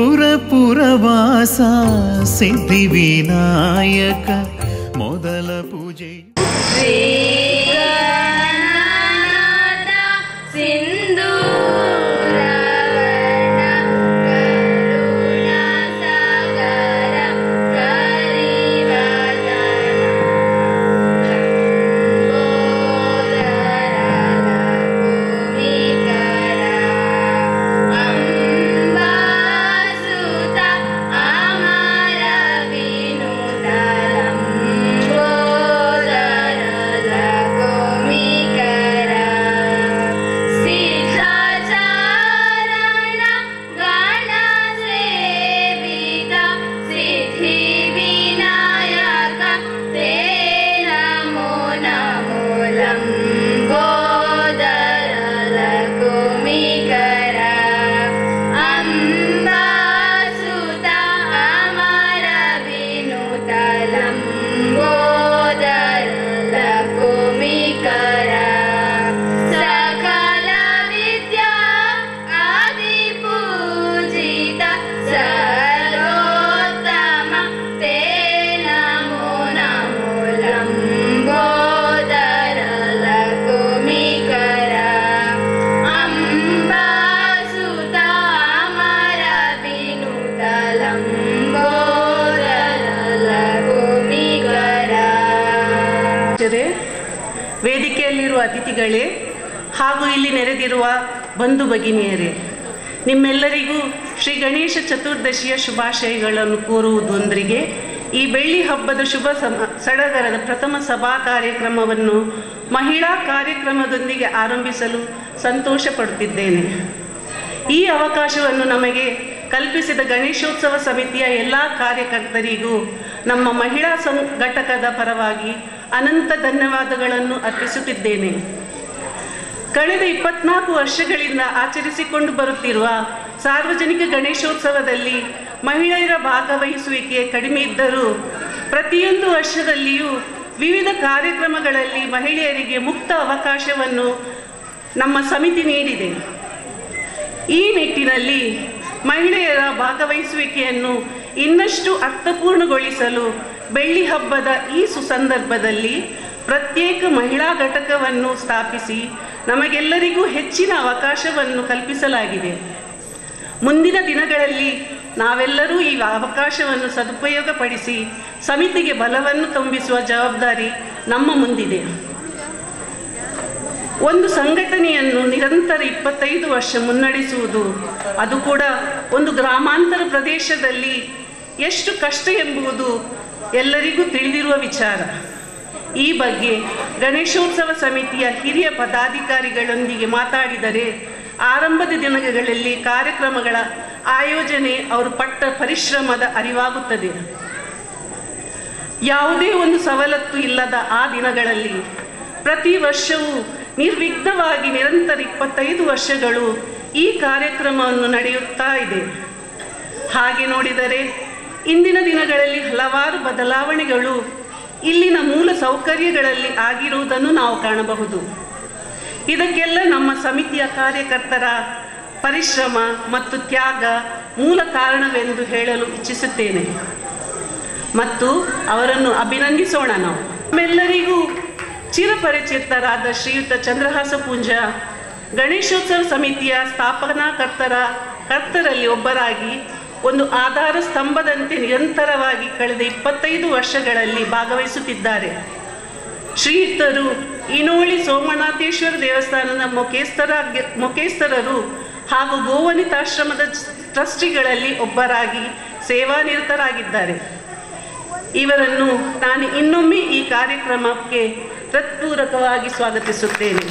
Speaker 6: ಮಧುರಪುರವಾಸ ಸಿದ್ಧಿವಿನಾಯಕ ಮೊದಲ ಪೂಜೆ
Speaker 7: ವೇದಿಕೆಯಲ್ಲಿರುವ ಅತಿಥಿಗಳೇ ಹಾಗೂ ಇಲ್ಲಿ ನೆರೆದಿರುವ ಬಂಧು ಭಗಿನಿಯರೇ, ನಿಮ್ಮೆಲ್ಲರಿಗೂ ಶ್ರೀ ಗಣೇಶ ಚತುರ್ದಶಿಯ ಶುಭಾಶಯಗಳನ್ನು ಕೋರುವುದೊಂದಿಗೆ ಈ ಬೆಳ್ಳಿ ಹಬ್ಬದ ಶುಭ ಸಡಗರದ ಪ್ರಥಮ ಸಭಾ ಕಾರ್ಯಕ್ರಮವನ್ನು ಮಹಿಳಾ ಕಾರ್ಯಕ್ರಮದೊಂದಿಗೆ ಆರಂಭಿಸಲು ಸಂತೋಷ ಪಡುತ್ತಿದ್ದೇನೆ. ಈ ಅವಕಾಶವನ್ನು ನಮಗೆ ಕಲ್ಪಿಸಿದ ಗಣೇಶೋತ್ಸವ ಸಮಿತಿಯ ಎಲ್ಲ ಕಾರ್ಯಕರ್ತರಿಗೂ ನಮ್ಮ ಮಹಿಳಾ ಘಟಕದ ಪರವಾಗಿ ಅನಂತ ಧನ್ಯವಾದಗಳನ್ನು ಅರ್ಪಿಸುತ್ತಿದ್ದೇನೆ. ಕಳೆದ 24 ವರ್ಷಗಳಿಂದ ಆಚರಿಸಿಕೊಂಡು ಬರುತ್ತಿರುವ ಸಾರ್ವಜನಿಕ ಗಣೇಶೋತ್ಸವದಲ್ಲಿ ಮಹಿಳೆಯರ ಭಾಗವಹಿಸುವಿಕೆ ಕಡಿಮೆ ಇದ್ದರೂ ಪ್ರತಿಯೊಂದು ವರ್ಷದಲ್ಲಿಯೂ ವಿವಿಧ ಕಾರ್ಯಕ್ರಮಗಳಲ್ಲಿ ಮಹಿಳೆಯರಿಗೆ ಮುಕ್ತ ಅವಕಾಶವನ್ನು ನಮ್ಮ ಸಮಿತಿ ನೀಡಿದೆ. ಈ ನಿಟ್ಟಿನಲ್ಲಿ ಮಹಿಳೆಯರ ಭಾಗವಹಿಸುವಿಕೆಯನ್ನು ಇನ್ನಷ್ಟು ಅರ್ಥಪೂರ್ಣಗೊಳಿಸಲು ಬೆಳ್ಳಿ ಹಬ್ಬದ ಈ ಸುಸಂದರ್ಭದಲ್ಲಿ ಪ್ರತ್ಯೇಕ ಮಹಿಳಾ ಘಟಕವನ್ನು ಸ್ಥಾಪಿಸಿ ನಮಗೆಲ್ಲರಿಗೂ ಹೆಚ್ಚಿನ ಅವಕಾಶವನ್ನು ಕಲ್ಪಿಸಲಾಗಿದೆ. ಮುಂದಿನ ದಿನಗಳಲ್ಲಿ ನಾವೆಲ್ಲರೂ ಈ ಅವಕಾಶವನ್ನು ಸದುಪಯೋಗಪಡಿಸಿ ಸಮಿತಿಗೆ ಬಲವನ್ನು ತುಂಬಿಸುವ ಜವಾಬ್ದಾರಿ ನಮ್ಮ ಮುಂದಿದೆ. ಒಂದು ಸಂಘಟನೆಯನ್ನು ನಿರಂತರ 25 ವರ್ಷ ಮುನ್ನಡೆಸುವುದು, ಅದು ಕೂಡ ಒಂದು ಗ್ರಾಮಾಂತರ ಪ್ರದೇಶದಲ್ಲಿ ಎಷ್ಟು ಕಷ್ಟ ಎಂಬುದು ಎಲ್ಲರಿಗೂ ತಿಳಿದಿರುವ ವಿಚಾರ. ಈ ಬಗ್ಗೆ ಗಣೇಶೋತ್ಸವ ಸಮಿತಿಯ ಹಿರಿಯ ಪದಾಧಿಕಾರಿಗಳೊಂದಿಗೆ ಮಾತಾಡಿದರೆ ಆರಂಭದ ದಿನಗಳಲ್ಲಿ ಕಾರ್ಯಕ್ರಮಗಳ ಆಯೋಜನೆ ಅವರು ಪಟ್ಟ ಪರಿಶ್ರಮದ ಅರಿವಾಗುತ್ತದೆ. ಯಾವುದೇ ಒಂದು ಸವಲತ್ತು ಇಲ್ಲದ ಆ ದಿನಗಳಲ್ಲಿ ಪ್ರತಿ ವರ್ಷವೂ ನಿರ್ವಿಘ್ನವಾಗಿ ನಿರಂತರ 25 ವರ್ಷಗಳು ಈ ಕಾರ್ಯಕ್ರಮವನ್ನು ನಡೆಯುತ್ತಾ ಇದೆ. ಹಾಗೆ ನೋಡಿದರೆ ಇಂದಿನ ದಿನಗಳಲ್ಲಿ ಹಲವಾರು ಬದಲಾವಣೆಗಳು ಇಲ್ಲಿನ ಮೂಲ ಸೌಕರ್ಯಗಳಲ್ಲಿ ಆಗಿರುವುದನ್ನು ನಾವು ಕಾಣಬಹುದು. ಇದಕ್ಕೆಲ್ಲ ನಮ್ಮ ಸಮಿತಿಯ ಕಾರ್ಯಕರ್ತರ ಪರಿಶ್ರಮ ಮತ್ತು ತ್ಯಾಗ ಮೂಲ ಕಾರಣವೆಂದು ಹೇಳಲು ಇಚ್ಛಿಸುತ್ತೇನೆ ಮತ್ತು ಅವರನ್ನು ಅಭಿನಂದಿಸೋಣ. ನಾವು ನಮ್ಮೆಲ್ಲರಿಗೂ ಚಿರಪರಿಚಿತರಾದ ಶ್ರೀಯುತ ಚಂದ್ರಹಾಸ ಪೂಂಜ ಗಣೇಶೋತ್ಸವ ಸಮಿತಿಯ ಸ್ಥಾಪನಾಕರ್ತರ ಕರ್ತರಲ್ಲಿ ಒಬ್ಬರಾಗಿ ಒಂದು ಆಧಾರ ಸ್ತಂಭದಂತೆ ನಿರಂತರವಾಗಿ ಕಳೆದ 25 ವರ್ಷಗಳಲ್ಲಿ ಭಾಗವಹಿಸುತ್ತಿದ್ದಾರೆ. ಶ್ರೀಯುತರು ಇನೋಳಿ ಸೋಮನಾಥೇಶ್ವರ ದೇವಸ್ಥಾನದ ಮೊಕೇಸ್ತರರು ಹಾಗೂ ಗೋವನಿತಾಶ್ರಮದ ಟ್ರಸ್ಟಿಗಳಲ್ಲಿ ಒಬ್ಬರಾಗಿ ಸೇವಾನಿರತರಾಗಿದ್ದಾರೆ. ಇವರನ್ನು ನಾನು ಇನ್ನೊಮ್ಮೆ ಈ ಕಾರ್ಯಕ್ರಮಕ್ಕೆ ಹೃತ್ಪೂರ್ವಕವಾಗಿ ಸ್ವಾಗತಿಸುತ್ತೇನೆ.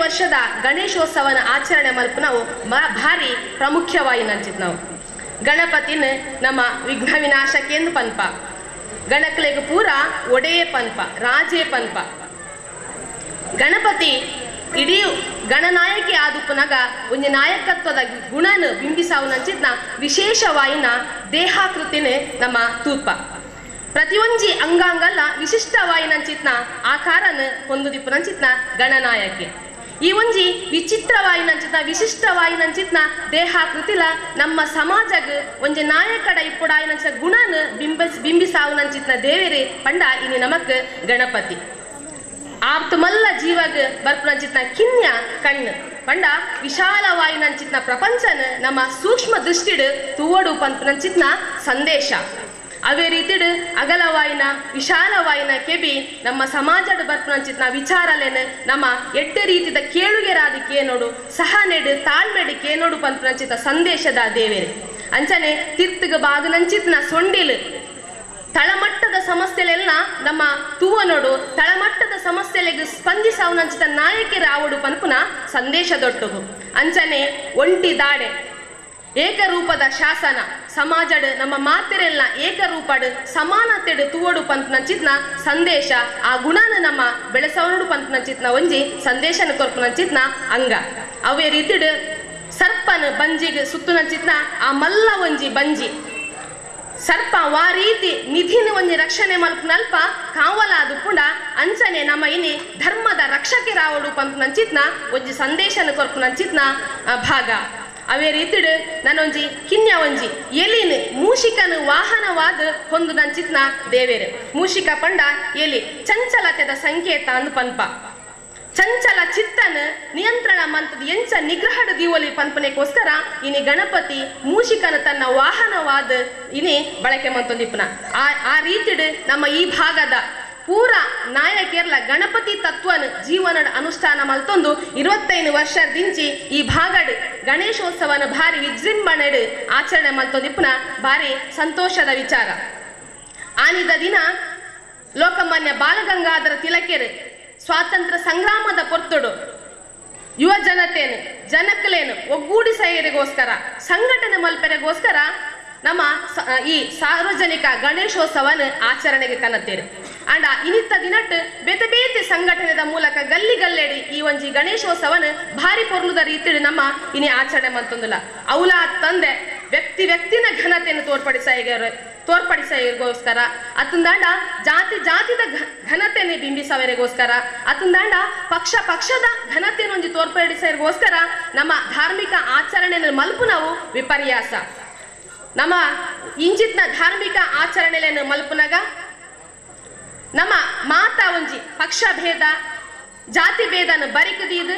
Speaker 8: ವರ್ಷದ ಗಣೇಶೋತ್ಸವನ ಆಚರಣೆ ಮಲ್ಪ ನಾವು ಭಾರಿ ಪ್ರಾಮುಖ್ಯವಾಗಿ ನಂಚಿತ್ ನಾವು ಗಣಪತಿನ ನಮ್ಮ ವಿಘ್ನ ವಿನಾಶಕೇಂದು ಪನ್ಪ, ಗಣಕಲೆಗೆ ಪೂರ ಒಡೆಯೇ ಪನ್ಪ, ರಾಜೇ ಪನ್ಪ. ಗಣಪತಿ ಇಡೀ ಗಣನಾಯಕಿ ಆದುಪ್ಪನಾಗ ಒಂದು ನಾಯಕತ್ವದ ಗುಣನ ಬಿಂಬಿಸಾವನಂಚಿತ್ನ ವಿಶೇಷವಾಯಿನ ದೇಹಾಕೃತಿನೇ ನಮ್ಮ ತೂಪ. ಪ್ರತಿಯೊಂಜಿ ಅಂಗಾಂಗಲ್ಲ ವಿಶಿಷ್ಟವಾಯಿನಂಚಿತ್ನ ಆಕಾರನ ಹೊಂದುದಿಪ್ಪನಂಚಿತ್ನ ಗಣನಾಯಕಿ. ಈ ಒಂಜಿ ವಿಚಿತ್ರವಾಯಿನಂಚಿತ್ನ ವಿಶಿಷ್ಟವಾಯಿನಂಚಿತ್ನ ದೇಹಾಕೃತಿಲ ನಮ್ಮ ಸಮಾಜಗ ಒಂಜಿ ನಾಯಕಡ ಇಪ್ಪುಡಾಯಿನಂಚ ಗುಣನ ಬಿಂಬಿಸಾವನಂಚಿತ್ನ ದೇವೇರೆ ಪಂಡ ಇನಿ ನಮಕ್ ಗಣಪತಿ. ಆಪ್ತಮಲ್ಲ ಜೀವಗ ಬರ್ಪುನಂಚಿತ್ನ ಕಿನ್ಯ ಕಣ್ಣು ಪಂಡ ವಿಶಾಲವಾಯಿನಂಚಿತ್ನ ಪ್ರಪಂಚನ ನಮ್ಮ ಸೂಕ್ಷ್ಮ ದೃಷ್ಟಿಡು ತೂವಡು ಪಂಪನಂಚಿತ್ನ ಸಂದೇಶ. ಅವೇ ರೀತಿಡು ಅಗಲವಾಯಿನ ವಿಶಾಲವಾಯಿನ ಕೆಬಿ ನಮ್ಮ ಸಮಾಜದ ಬರ್ಪುನಂಚಿತ್ನ ವಿಚಾರಲೇನು ನಮ್ಮ ಎಡ್ಡೆ ರೀತಿದ ಕೇಳುಗೆರಾದ ಕೇನೋಡು ಸಹನೆಡು ತಾಳ್ಮೆಡು ಕೇನೋಡು ಪಂಪನಂಚಿತ ಸಂದೇಶದ ದೇವೇರೆ. ಅಂಚನೆ ತಿರ್ತುಗ ಬಾಗನಂಚಿತ್ನ ಸೊಂಡಿಲು ತಳಮಟ್ಟದ ಸಮಸ್ಯೆಲೆಲ್ಲ ನಮ್ಮ ತೂವನೋಡು ತಳಮಟ್ಟದ ಸಮಸ್ಯೆಲೆಗೆ ಸ್ಪಂದಿಸವನಂಚಿತ ನಾಯಕರ ಆವಡು ಪನ್ಪುನ ಸಂದೇಶದೊಟ್ಟುಗು. ಅಂಚನೆ ಒಂಟಿ ದಾಡೆ ಏಕರೂಪದ ಶಾಸನ ಸಮಾಜಡ್ ನಮ್ಮ ಮಾತೆರೆಲ್ಲ ಏಕರೂಪಡ್ ಸಮಾನತೆಡು ತೂವಡು ಪಂಪನಂಚಿತ್ನ ಸಂದೇಶ. ಆ ಗುಣನ ನಮ್ಮ ಬೆಳೆಸವನೋಡು ಪಂಪನಂಚಿತ್ನ ಒಂಜಿ ಸಂದೇಶನ ಕೊರ್ಪುನಂಚಿತ್ನ ಅಂಗ. ಅವೇ ರೀತಿಡು ಸರ್ಪನ ಬಂಜಿಗೆ ಸುತ್ತುನಂಚಿತ್ನ ಆ ಮಲ್ಲ ಒಂಜಿ ಬಂಜಿ ಸರ್ಪ ವಾ ರೀತಿ ನಿಧಿನ ಒಂಜಿ ರಕ್ಷಣೆ ಮಲ್ಪನಲ್ಪ ಕಾವಲಾದು ಪುಂಡ ಅಂಚನೆ ನಮ್ಮ ಇನಿ ಧರ್ಮದ ರಕ್ಷಕರಾವಡು ಪಂಪನಂಚಿತ್ನ ಒಂಜಿ ಸಂದೇಶನ ಕೊರ್ಪುನಂಚಿತ್ನ ಭಾಗ. ಅವೇ ರೀತಿಡು ನಾನೊಂಜಿ ಕಿನ್ಯ ಒಂಜಿ ಎಲಿನ ಮೂಷಿಕನ ವಾಹನವಾದ ಹೊಂದು ನಂಚಿತ್ನ ದೇವೇರು. ಮೂಷಿಕ ಪಂಡ ಎಲಿ ಚಂಚಲತೆದ ಸಂಕೇತ ಅಂದ್ ಪನ್ಪ. ಚಂಚಲ ಚಿತ್ತನ ನಿಯಂತ್ರಣ ಮಂತದ ಎಂಚ ನಿಗ್ರಹದ ದೀವಲಿ ಪನ್ಪನೆಗೋಸ್ಕರ ಇನಿ ಗಣಪತಿ ಮೂಷಿಕನ ತನ್ನ ವಾಹನವಾದ ಇನಿ ಬಳಕೆ ಮಂತೊಂದಿಪ್ಪನ. ಆ ರೀತಿಡು ನಮ್ಮ ಈ ಭಾಗದ ಪೂರ ನಾಯಕೇರ್ಲ ಗಣಪತಿ ತತ್ವನ ಜೀವನದ ಅನುಷ್ಠಾನ ಮಲ್ತೊಂದು 25 ವರ್ಷದಿಂಚಿ ಈ ಭಾಗಡ್ ಗಣೇಶೋತ್ಸವನ ಭಾರಿ ವಿಜೃಂಭಣೆಡ್ ಆಚರಣೆ ಮಲ್ತೊಂದಿಪ್ಪನ ಭಾರಿ ಸಂತೋಷದ ವಿಚಾರ. ಆನಿದ ದಿನ ಲೋಕಮಾನ್ಯ ಬಾಲಗಂಗಾಧರ ತಿಲಕೆರ್ ಸ್ವಾತಂತ್ರ್ಯ ಸಂಗ್ರಾಮದ ಪೊರ್ತುಡು ಯುವ ಜನತೆಯನ್ನು ಜನಕ್ಕಲೇನು ಒಗ್ಗೂಡಿಸೈರಿಗೋಸ್ಕರ ಸಂಘಟನೆ ಮಲ್ಪೆರೆಗೋಸ್ಕರ ನಮ್ಮ ಈ ಸಾರ್ವಜನಿಕ ಗಣೇಶೋತ್ಸವನ ಆಚರಣೆಗೆ ಕನತ್ತೇರು. ಅಂಡ ಇನಿತ್ತ ದಿನಟ್ ಬೇತೆ ಬೇತೆ ಸಂಘಟನೆದ ಮೂಲಕ ಗಲ್ಲಿ ಗಲ್ಲೆಡಿ ಈ ಒಂಜಿ ಗಣೇಶೋತ್ಸವನ ಭಾರಿ ಪೊರ್ಲುದ ರೀತಿಯಲ್ಲಿ ನಮ್ಮ ಇನಿ ಆಚರಣೆ ಮಂತೊಂದಿಲ್ಲ. ಅವಲ ತಂದೆ ವ್ಯಕ್ತಿ ವ್ಯಕ್ತಿನ ಘನತೆಯನ್ನು ತೋರ್ಪಡಿಸೋಸ್ಕರ ಅತಂದಾಂಡ ಜಾತಿ ಜಾತಿದ ಘನತೆಯನ್ನು ಬಿಂಬಿಸವರೆಗೋಸ್ಕರ ಅತಂದಾಂಡ ಪಕ್ಷ ಪಕ್ಷದ ಘನತೆಯನ್ನು ಒಂಜಿ ತೋರ್ಪಡಿಸೋಸ್ಕರ ನಮ್ಮ ಧಾರ್ಮಿಕ ಆಚರಣೆಯನ್ನು ಮಲ್ಪು ನಾವು ವಿಪರ್ಯಾಸ. ನಮ್ಮ ಇಂಚಿತ್ನ ಧಾರ್ಮಿಕ ಆಚರಣೆಯನ್ನು ಮಲ್ಪುನಗ ನಮ್ಮ ಮಾತಾ ಒಂಜಿ ಪಕ್ಷ ಭೇದ ಜಾತಿ ಭೇದನ ಬರಿಕದೀದು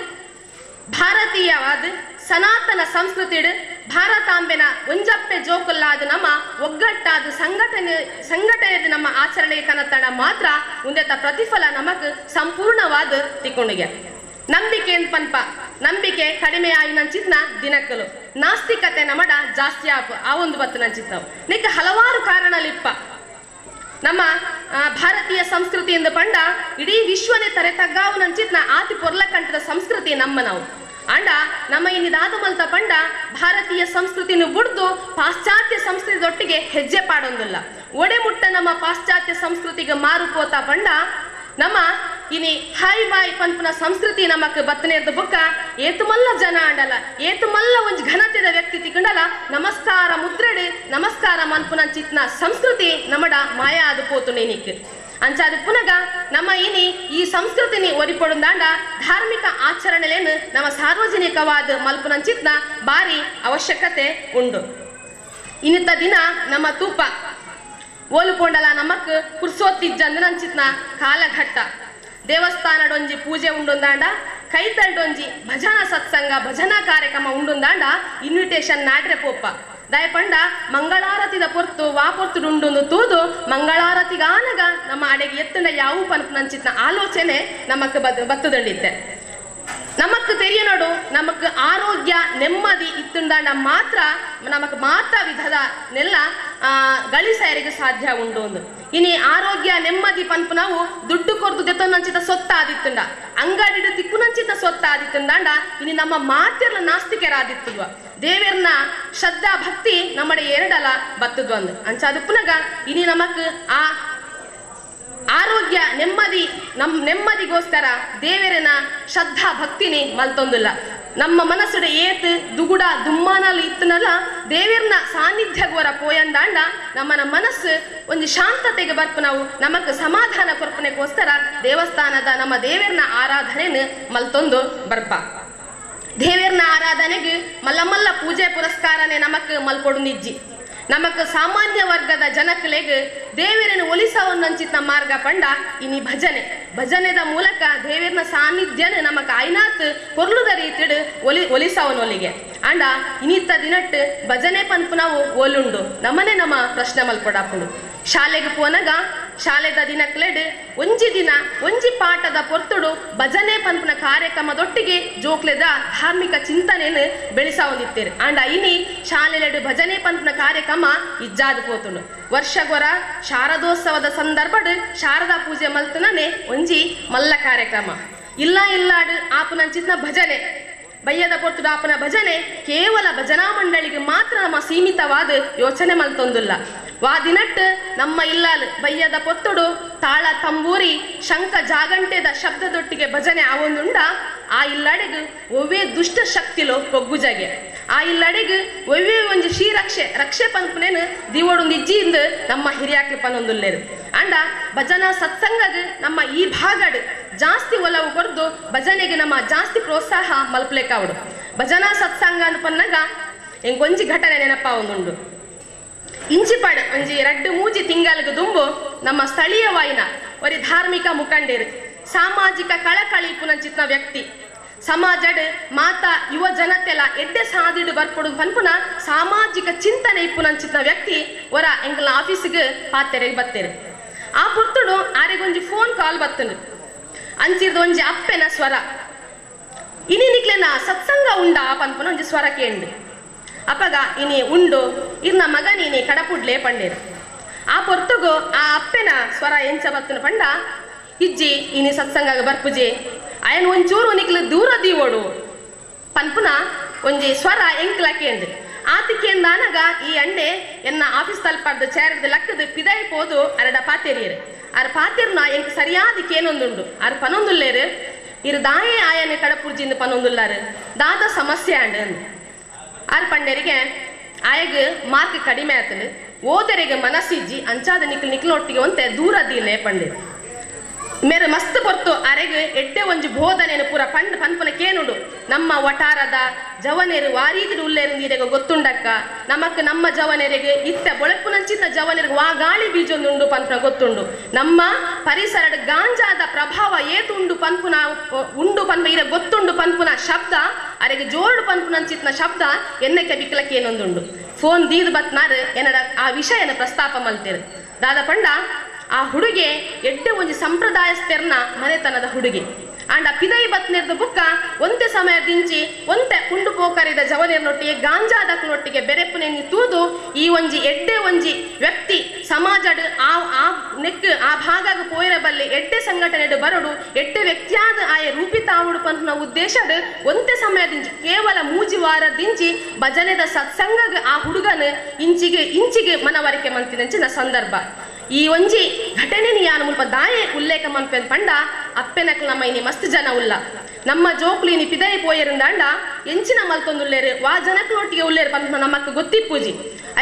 Speaker 8: ಭಾರತೀಯವಾದ ಸನಾತನ ಸಂಸ್ಕೃತಿಡು ಭಾರತಾಂಬೆನ ಒಂಜಪ್ಪೆ ಜೋಕುಲ್ಲಾದ ನಮ್ಮ ಒಗ್ಗಟ್ಟಾದ ಸಂಘಟನೆ ನಮ್ಮ ಆಚರಣೆಗೆ ಕನತಣ ಮಾತ್ರ ಉಂದೆತ ಪ್ರತಿಫಲ ನಮಕ್ ಸಂಪೂರ್ಣವಾದ ತಿಕ್ಕೊಂಡಿಗೆ. ನಂಬಿಕೆ ಪನ್ಪ ನಂಬಿಕೆ ಕಡಿಮೆ ಆಯಿ ನಂಚಿತ್ನ ದಿನಕ್ಕಲು ನಾಸ್ತಿಕತೆ ನಮಡ ಜಾಸ್ತಿ ಆಪ ಆ ಒಂದು ಬತ್ತು ನಂಚಿತ್ ನಾವು ನಿಕ್ಕ ಹಲವಾರು ಕಾರಣಲಿಪ್ಪ. ನಮ್ಮ ಭಾರತೀಯ ಸಂಸ್ಕೃತಿಯಿಂದ ಪಂಡ ಇಡೀ ವಿಶ್ವನೇ ತರೆ ತಗ್ಗಾವು ನಂಚಿತ್ನ ಆತಿ ಪೊರ್ಲಕಂಠದ ಸಂಸ್ಕೃತಿ ನಮ್ಮ ನಾವು. ಅಂಡ ನಮ್ಮ ಇನ್ನಿದಾದ ಮಲ್ತ ಪಂಡ ಭಾರತೀಯ ಸಂಸ್ಕೃತಿಯನ್ನು ಬುಡ್ದು ಪಾಶ್ಚಾತ್ಯ ಸಂಸ್ಕೃತಿದೊಟ್ಟಿಗೆ ಹೆಜ್ಜೆ ಪಾಡೊಂದಿಲ್ಲ. ಒಡೆ ಮುಟ್ಟ ನಮ್ಮ ಪಾಶ್ಚಾತ್ಯ ಸಂಸ್ಕೃತಿಗೆ ಮಾರುಪೋತ ಪಂಡ ನಮ್ಮ ಇನಿ ಹಾಯ್ ಬಾಯ್ ಪನ್ಪುನ ಸಂಸ್ಕೃತಿ ನಮಕ್ ಬತ್ತನೇರ್ದ ಬುಕ್ಕ ಏತುಮಲ್ಲ ಜನ ಅಂಡಲ ಏತುಮಲ್ಲ ಒಂಜಿ ಘನತೆದ ವ್ಯಕ್ತಿ ತಿಕ್ಕಂಡಲ ನಮಸ್ಕಾರ ಮುದ್ರೆಡು ನಮಸ್ಕಾರ ಮನ್ಪುನ ಚಿತ್ನ ಸಂಸ್ಕೃತಿ ನಮಡ ಮಾಯ ಅದು ಪೋತು ನೇನಿಕ್ ಅಂಚಾದ ಪುನಗ ನಮ್ಮ ಇನಿ ಈ ಸಂಸ್ಕೃತಿನಿ ಒರಿಪೊಡುಂದಾಂಡ ಧಾರ್ಮಿಕ ಆಚರಣೆಲೇನು ನಮ್ಮ ಸಾರ್ವಜನಿಕವಾದ ಮಲ್ಪುನ ಚಿತ್ನ ಬಾರಿ ಅವಶ್ಯಕತೆ ಉಂಡು. ಇನ್ನಿತ್ತ ದಿನ ನಮ್ಮ ತೂಪ ಓಲುಪೋಂಡಲ ನಮಕ್ ಪುರ್ಸೋತ್ತಿಜ್ಜಂದು ನಂಚಿತ್ನ ಕಾಲಘಟ್ಟ ದೇವಸ್ಥಾನಡೊಂಜಿ ಪೂಜೆ ಉಂಡೊಂದಾಂಡ ಕೈತಲ್ಡೊಂಜಿ ಭಜನಾ ಸತ್ಸಂಗ ಭಜನಾ ಕಾರ್ಯಕ್ರಮ ಉಂಡೊಂದಾಂಡ ಇನ್ವಿಟೇಷನ್ ನಾಡ್ರೆ ಪೋಪ ದಯಪಂಡ ಮಂಗಳಾರತಿದ ಪೊರ್ತು ವಾ ಪೊರ್ತು ಉಂಡೊಂದು ತೂದು ಮಂಗಳಾರತಿಗಾನಗ ನಮ್ಮ ಅಡೆಗೆ ಎತ್ತಂಡ ಯಾವ ಪನ್ಪು ನಂಚಿತ್ನ ಆಲೋಚನೆ ನಮಕ್ ಬತ್ತದಂಡಿತ್ತೆ. ನಮಕ್ ತೆರಿಯನೋಡು ನಮಕ್ ಆರೋಗ್ಯ ನೆಮ್ಮದಿ ಇತ್ತುಂದಾಂಡ ಮಾತ್ರ ನಮಕ್ ಮಾತ್ರ ವಿಧದ ನೆಲ್ಲ ಗಳಿಸರಿಗೆ ಸಾಧ್ಯ ಉಂಡು ಒಂದು. ಇನಿ ಆರೋಗ್ಯ ನೆಮ್ಮದಿ ಪನ್ಪು ನಾವು ದುಡ್ಡು ಕೊರ್ದು ದೆತ್ತೊಂದಂಚಿತ ಸೊತ್ತಾದಿತ್ತುಂಡ ಅಂಗಡಿಡು ತಿಕ್ಕುನಂಚಿತ ಸೊತ್ತಾದಿತ್ತುಂದಾಂಡ ಇನಿ ನಮ್ಮ ಮಾತಿರ್ಲ ನಾಸ್ತಿಕರಾದಿತ್ತುವ ದೇವೆರ್ನ ಶ್ರದ್ಧಾ ಭಕ್ತಿ ನಮ್ಮಡೆ ಎರಡಲ ಬತ್ತದು ಅಂದು ಅಂಚಾದ ಪುನಗ ಇನಿ ನಮಕ್ ಆ ಆರೋಗ್ಯ ನೆಮ್ಮದಿ ನಮ್ ನೆಮ್ಮದಿಗೋಸ್ಕರ ದೇವರನ ಶ್ರದ್ಧಾ ಭಕ್ತಿನಿ ಮಲ್ತೊಂದಿಲ್ಲ. ನಮ್ಮ ಮನಸ್ಸುಡ ಏತ್ ದುಗುಡ ದುಮ್ಮಾನಲ್ಲಿ ಇತ್ತನಲ್ಲ ದೇವರನ ಸಾನ್ನಿಧ್ಯಗೋರ ಪೋಯಂದಾಂಡ ನಮ್ಮನ ಮನಸ್ಸು ಒಂದು ಶಾಂತತೆಗೆ ಬರ್ಪು ನಾವು ನಮಕ್ ಸಮಾಧಾನ ಕೊರ್ಪನೆಗೋಸ್ಕರ ದೇವಸ್ಥಾನದ ನಮ್ಮ ದೇವರನ ಆರಾಧನೆಯನ್ನು ಮಲ್ತೊಂದು ಬರ್ಪ. ದೇವರನ ಆರಾಧನೆಗೆ ಮಲ್ಲ ಮಲ್ಲ ಪೂಜೆ ಪುರಸ್ಕಾರನೆ ನಮಕ್ ಮಲ್ಕೊಡು ನಿಜ್ಜಿ. ನಮಕ್ ಸಾಮಾನ್ಯ ವರ್ಗದ ಜನಕ್ಲೆಗ್ ದೇವರನ್ನು ಒಲಿಸವನ್ನಂಚಿತ ಮಾರ್ಗ ಪಂಡ ಇನಿ ಭಜನೆ ಭಜನೆದ ಮೂಲಕ ದೇವರನ ಸಾನ್ನಿಧ್ಯನ ನಮಕ್ ಆಯ್ನಾತ್ ಪೊರ್ಲುದ ರೀತಿಡು ಒಲಿಸವನೊಲಿಗೆ ಅಂಡ ಇನಿತ್ತ ದಿನಟ್ ಭಜನೆ ಪನ್ಪು ನಾವು ಒಲುಂಡು ನಮ್ಮನೆ ನಮ್ಮ ಪ್ರಶ್ನೆ ಮಲ್ಪಡಾಪುಂಡು. ಶಾಲೆಗೆ ಪೋನಗ ಶಾಲೆದ ದಿನಕ್ಲೆಡ್ ಒಂಜಿ ದಿನ ಒಂಜಿ ಪಾಠದ ಪೊರ್ತುಡು ಭಜನೆ ಪನ್ಪುನ ಕಾರ್ಯಕ್ರಮದೊಟ್ಟಿಗೆ ಜೋಕ್ಲೆದ ಧಾರ್ಮಿಕ ಚಿಂತನೆಯನ್ನು ಬೆಳೆಸವೊಂದಿತ್ತೇರು. ಅಂಡ ಇನಿ ಶಾಲೆಲೆಡ್ ಭಜನೆ ಪನ್ಪುನ ಕಾರ್ಯಕ್ರಮ ಇಜ್ಜಾದ ಪೋತುಂಡು. ವರ್ಷಗೊರ ಶಾರದೋತ್ಸವದ ಸಂದರ್ಭಡ್ ಶಾರದಾ ಪೂಜೆ ಮಲ್ತನನೆ ಒಂಜಿ ಮಲ್ಲ ಕಾರ್ಯಕ್ರಮ ಇಲ್ಲ ಇಲ್ಲಾಡು ಆಪುನಂಚಿತ್ನ ಭಜನೆ ಬಯ್ಯದ ಪೊರ್ತುಡು ಆಪನ ಭಜನೆ ಕೇವಲ ಭಜನಾ ಮಂಡಳಿಗೆ ಮಾತ್ರ ನಮ್ಮ ಸೀಮಿತವಾದ ಯೋಚನೆ ಮಲ್ತೊಂದಿಲ್ಲ. ವಾದಿನಟ್ ನಮ್ಮ ಇಲ್ಲಾಲ್ ಬಯ್ಯದ ಪೊತ್ತುಡು ತಾಳ ತಂಬೂರಿ ಶಂಖ ಜಾಗಂಟೆದ ಶಬ್ದದೊಟ್ಟಿಗೆ ಭಜನೆ ಆವೊಂದುಂಡ ಆ ಇಲ್ಲಡೆಗ್ ಒವ್ವೇ ದುಷ್ಟ ಶಕ್ತಿಲೋ ಪೊಗ್ಗುಜಗೆ ಆ ಇಲ್ಲಡೆಗ್ ಒವ್ವೇ ಒಂಜಿ ಶ್ರೀರಕ್ಷೆ ರಕ್ಷೆ ಪನ್ಪುನೇನು ದಿವೊಡೊಂದು ಇಜ್ಜಿಂದ ನಮ್ಮ ಹಿರಿಯಾಕ್ಲಿ ಪನೊಂದುಲ್ಲೇರು. ಅಂಡ ಭಜನಾ ಸತ್ಸಂಗಗ್ ನಮ್ಮ ಈ ಭಾಗಡ್ ಜಾಸ್ತಿ ಒಲವು ಕೊರ್ದು ಭಜನೆಗೆ ನಮ್ಮ ಜಾಸ್ತಿ ಪ್ರೋತ್ಸಾಹ ಮಲ್ಪಲೇಕಾವಡು. ಭಜನಾ ಸತ್ಸಂಗ ಪನ್ನಾಗ ಎಂಕೊಂಜಿ ಘಟನೆ ನೆನಪ ಒಂದುಂಡು. ಇಂಚಿಪಾಡ್ ಒಂಜಿ ರಡ್ಡು ಮೂಜಿ ತಿಂಗಲ್ಗ್ ದುಂಬು ನಮ್ಮ ಸ್ಥಳೀಯವಾಯಿನ ಒರಿ ಧಾರ್ಮಿಕ ಮುಖಂಡೇರು ಸಾಮಾಜಿಕ ಕಳಕಳಿ ಪುನಂಚಿತ್ನ ವ್ಯಕ್ತಿ ಸಮಾಜಡ್ ಮಾತಾ ಯುವ ಜನತೆಲ ಎಡ್ಡೆ ಸಾದಿಡು ಬರ್ಪೊಡು ಪನ್ಪುನ ಸಾಮಾಜಿಕ ಚಿಂತನೆ ಇಪ್ಪುನಂಚಿತ್ನ ವ್ಯಕ್ತಿ ಒರ ಎಂಕಲ್ನ ಆಫೀಸ್ಗೆ ಪಾತೆರೆಗ್ ಬತ್ತೇರು. ಆ ಪುರ್ತುಡು ಆರೆಗೊಂಜಿ ಫೋನ್ ಕಾಲ್ ಬತ್ತನು ಅಂಚಿರ್ದ ಒಂಜಿ ಅಪ್ಪೆನ ಸ್ವರ ಇನಿ ನಿಕ್ಲೆನ ಸತ್ಸಂಗ ಉಂಡಾ ಪನ್ಪುನ ಒಂಜಿ ಸ್ವರ ಕೇಂಡು. ಅಪ್ಪಗ ಇನಿ ಉಂಡು ಇರ್ನ ಮಗನಿನಿ ಕಡಪುಡ್ಲೆ ಪಂಡೇರು. ಆ ಪೊರ್ತುಗು ಆ ಅಪ್ಪೆನ ಸ್ವರ ಎಂಚ ಬತ್ತನ ಪಂಡ ಇಜ್ಜಿ ಇನಿ ಸತ್ಸಂಗ ಬರ್ಪುಜಿ ಅಯನ್ ಒಂಚೂರು ನಿಕ್ಲು ದೂರ ದೀವೋಡು ಪನ್ಪುನ ಒಂಜಿ ಸ್ವರ ಎಂಕ್ಲ ಕೇಂದ್ ಆತಿಕೇಂದಾನಗ ಈ ಅಣ್ಣೆ ಎನ್ನ ಆಫೀಸ್ ತಲ್ಪಾರ್ದು ಚೇರ್ದ ಲಕ್ಕದ ಪಿದೈ ಪೋದು ಅರಡ ಪಾತೆರಿಯರು ಅರ್ ಪಾತೆರ್ನ ಎಂಕ್ ಸರಿಯಾದ ಕೇನೊಂದುಂಡು ಅರ್ ಪನೊಂದುಲ್ಲೇರು ಇರು ದಾಯೆ ಆಯನೆ ಕಡಪುರ್ಜಿಂದ ಪನೊಂದುಲ್ಲಾರು ದಾದ ಸಮಸ್ಯೆ ಅಂಡ್ ಆರ್ ಪಂಡೇರಿಗೆ ಆಯಗ್ ಮಾರ್ಕ್ ಕಡಿಮೆ ಆತನು ಓದರಿಗೆ ಮನಸ್ಸಿಜ್ಜಿ ಅಂಚಾದ ನಿಕ್ಲು ನಿಕ್ಲೊಟ್ಟಿಗೆ ಒಂತೆ ದೂರ ದೀಲೆ ಪಂಡೇರು ಮೇರೆ ಮಸ್ತ್ ಪೊರ್ತು ಅರೆಗ್ ಎಡ್ಡೆ ಒಂಜಿ ಬೋಧನೆನು ಪೂರ ಪಂಡ್ ಪನ್ಪುನ ಕೇನುಂಡು ನಮ್ಮ ವಟಾರದ ಜವನೇರು ವಾರೀತಿ ಉಲ್ಲೇರು ನೀರೆಗ ಗೊತ್ತುಂಡಕ್ಕ ನಮಕ್ ನಮ್ಮ ಜವನೆರಿಗೆ ಇತ್ತ ಬೊಳಪುನಂಚಿತ ಜವನೆರಿಗೆ ವಾ ಗಾಳಿ ಬೀಜೊಂದುಂಡು ಪನ್ಪುನ ಗೊತ್ತುಂಡು ನಮ್ಮ ಪರಿಸರದ ಗಾಂಜಾದ ಪ್ರಭಾವ ಏತುಂಡು ಪನ್ಪುನ ಉಂಡು ಪನ್ಪ ಇರ ಗೊತ್ತುಂಡು ಪನ್ಪುನ ಶಬ್ದ ಅರೆಗೆ ಜೋಡು ಪನ್ಪುನಂಚಿತ್ನ ಶಬ್ದ ಎನ್ನಕ್ಕೆ ಬಿಕ್ಲಕ್ಕೆ ಏನೊಂದುಂಡು ಫೋನ್ ದೀದ್ ಬತ್ನಾರು ಎನ್ನಡ ಆ ವಿಷಯನ ಪ್ರಸ್ತಾಪ ಮಲ್ತೇರು ದಾದ ಪಂಡ ಆ ಹುಡುಗೆ ಎಡ್ಡೆ ಒಂಜಿ ಸಂಪ್ರದಾಯಸ್ಥೆರ್ನ ಮನೆತನದ ಹುಡುಗಿ ಅಂಡ ಪಿದೈ ಬತ್ನಿರ್ದ ಬುಕ್ಕ ಒಂತೆ ಸಮಯ ದಿಂಚಿ ಒಂತೆ ಕುಂಡು ಪೋಕರಿದ ಜವನೇರ್ನೊಟ್ಟಿಗೆ ಗಾಂಜಾದಕ್ನೊಟ್ಟಿಗೆ ಬೆರೆಪುನೆಂಜಿ ತೂದು ಈ ಒಂಜಿ ಎಡ್ಡೆ ಒಂಜಿ ವ್ಯಕ್ತಿ ಸಮಾಜಡ್ ಆ ಆ ನೆಕ್ ಆ ಭಾಗಗ ಪೋಯಿರಬಲ್ಲೆ ಎಡ್ಡೆ ಸಂಘಟನೆ ಬರಡು ಎಡ್ಡೆ ವ್ಯಕ್ತಿಯಾದ ಆಯ ರೂಪಿತಾವುಡು ಪನ್ಪುನ ಉದ್ದೇಶಡ್ ಒಂತೆ ಸಮಯ ದಿಂಚಿ ಕೇವಲ ಮೂಜಿ ವಾರ ದಿಂಚಿ ಭಜನೆದ ಸತ್ಸಂಗಗ ಆ ಹುಡುಗನ ಇಂಚಿಗೆ ಇಂಚಿಗೆ ಮನವರಿಕೆ ಮಂತಿನಂಚಿನ ಸಂದರ್ಭ ಈ ಒಂಜಿ ಘಟನೆ ಯಾನು ಮುಲ್ಪ ದಾಯೆ ಉಲ್ಲೇಖ ಮನ್ಪೆನ್ ಪಂಡ ಅಪ್ಪೆನಕ್ಲ ನಮ್ಮ ಇನಿ ಮಸ್ತ್ ಜನ ಉಲ್ಲ ನಮ್ಮ ಜೋಕ್ಲಿನಿ ಪಿದೈ ಪೋಯರಿಂದಾಂಡ ಎಂಚಿನ ಮಲ್ತೊಂದುಲ್ಲೇರು ವಾ ಜನಕ್ಲೊಟ್ಟಿಗೆ ಉಲ್ಲೇರು ಪನ್ಪ ನಮ್ಮಕ್ಕ ಗೊತ್ತಿಪ್ಪೂಜಿ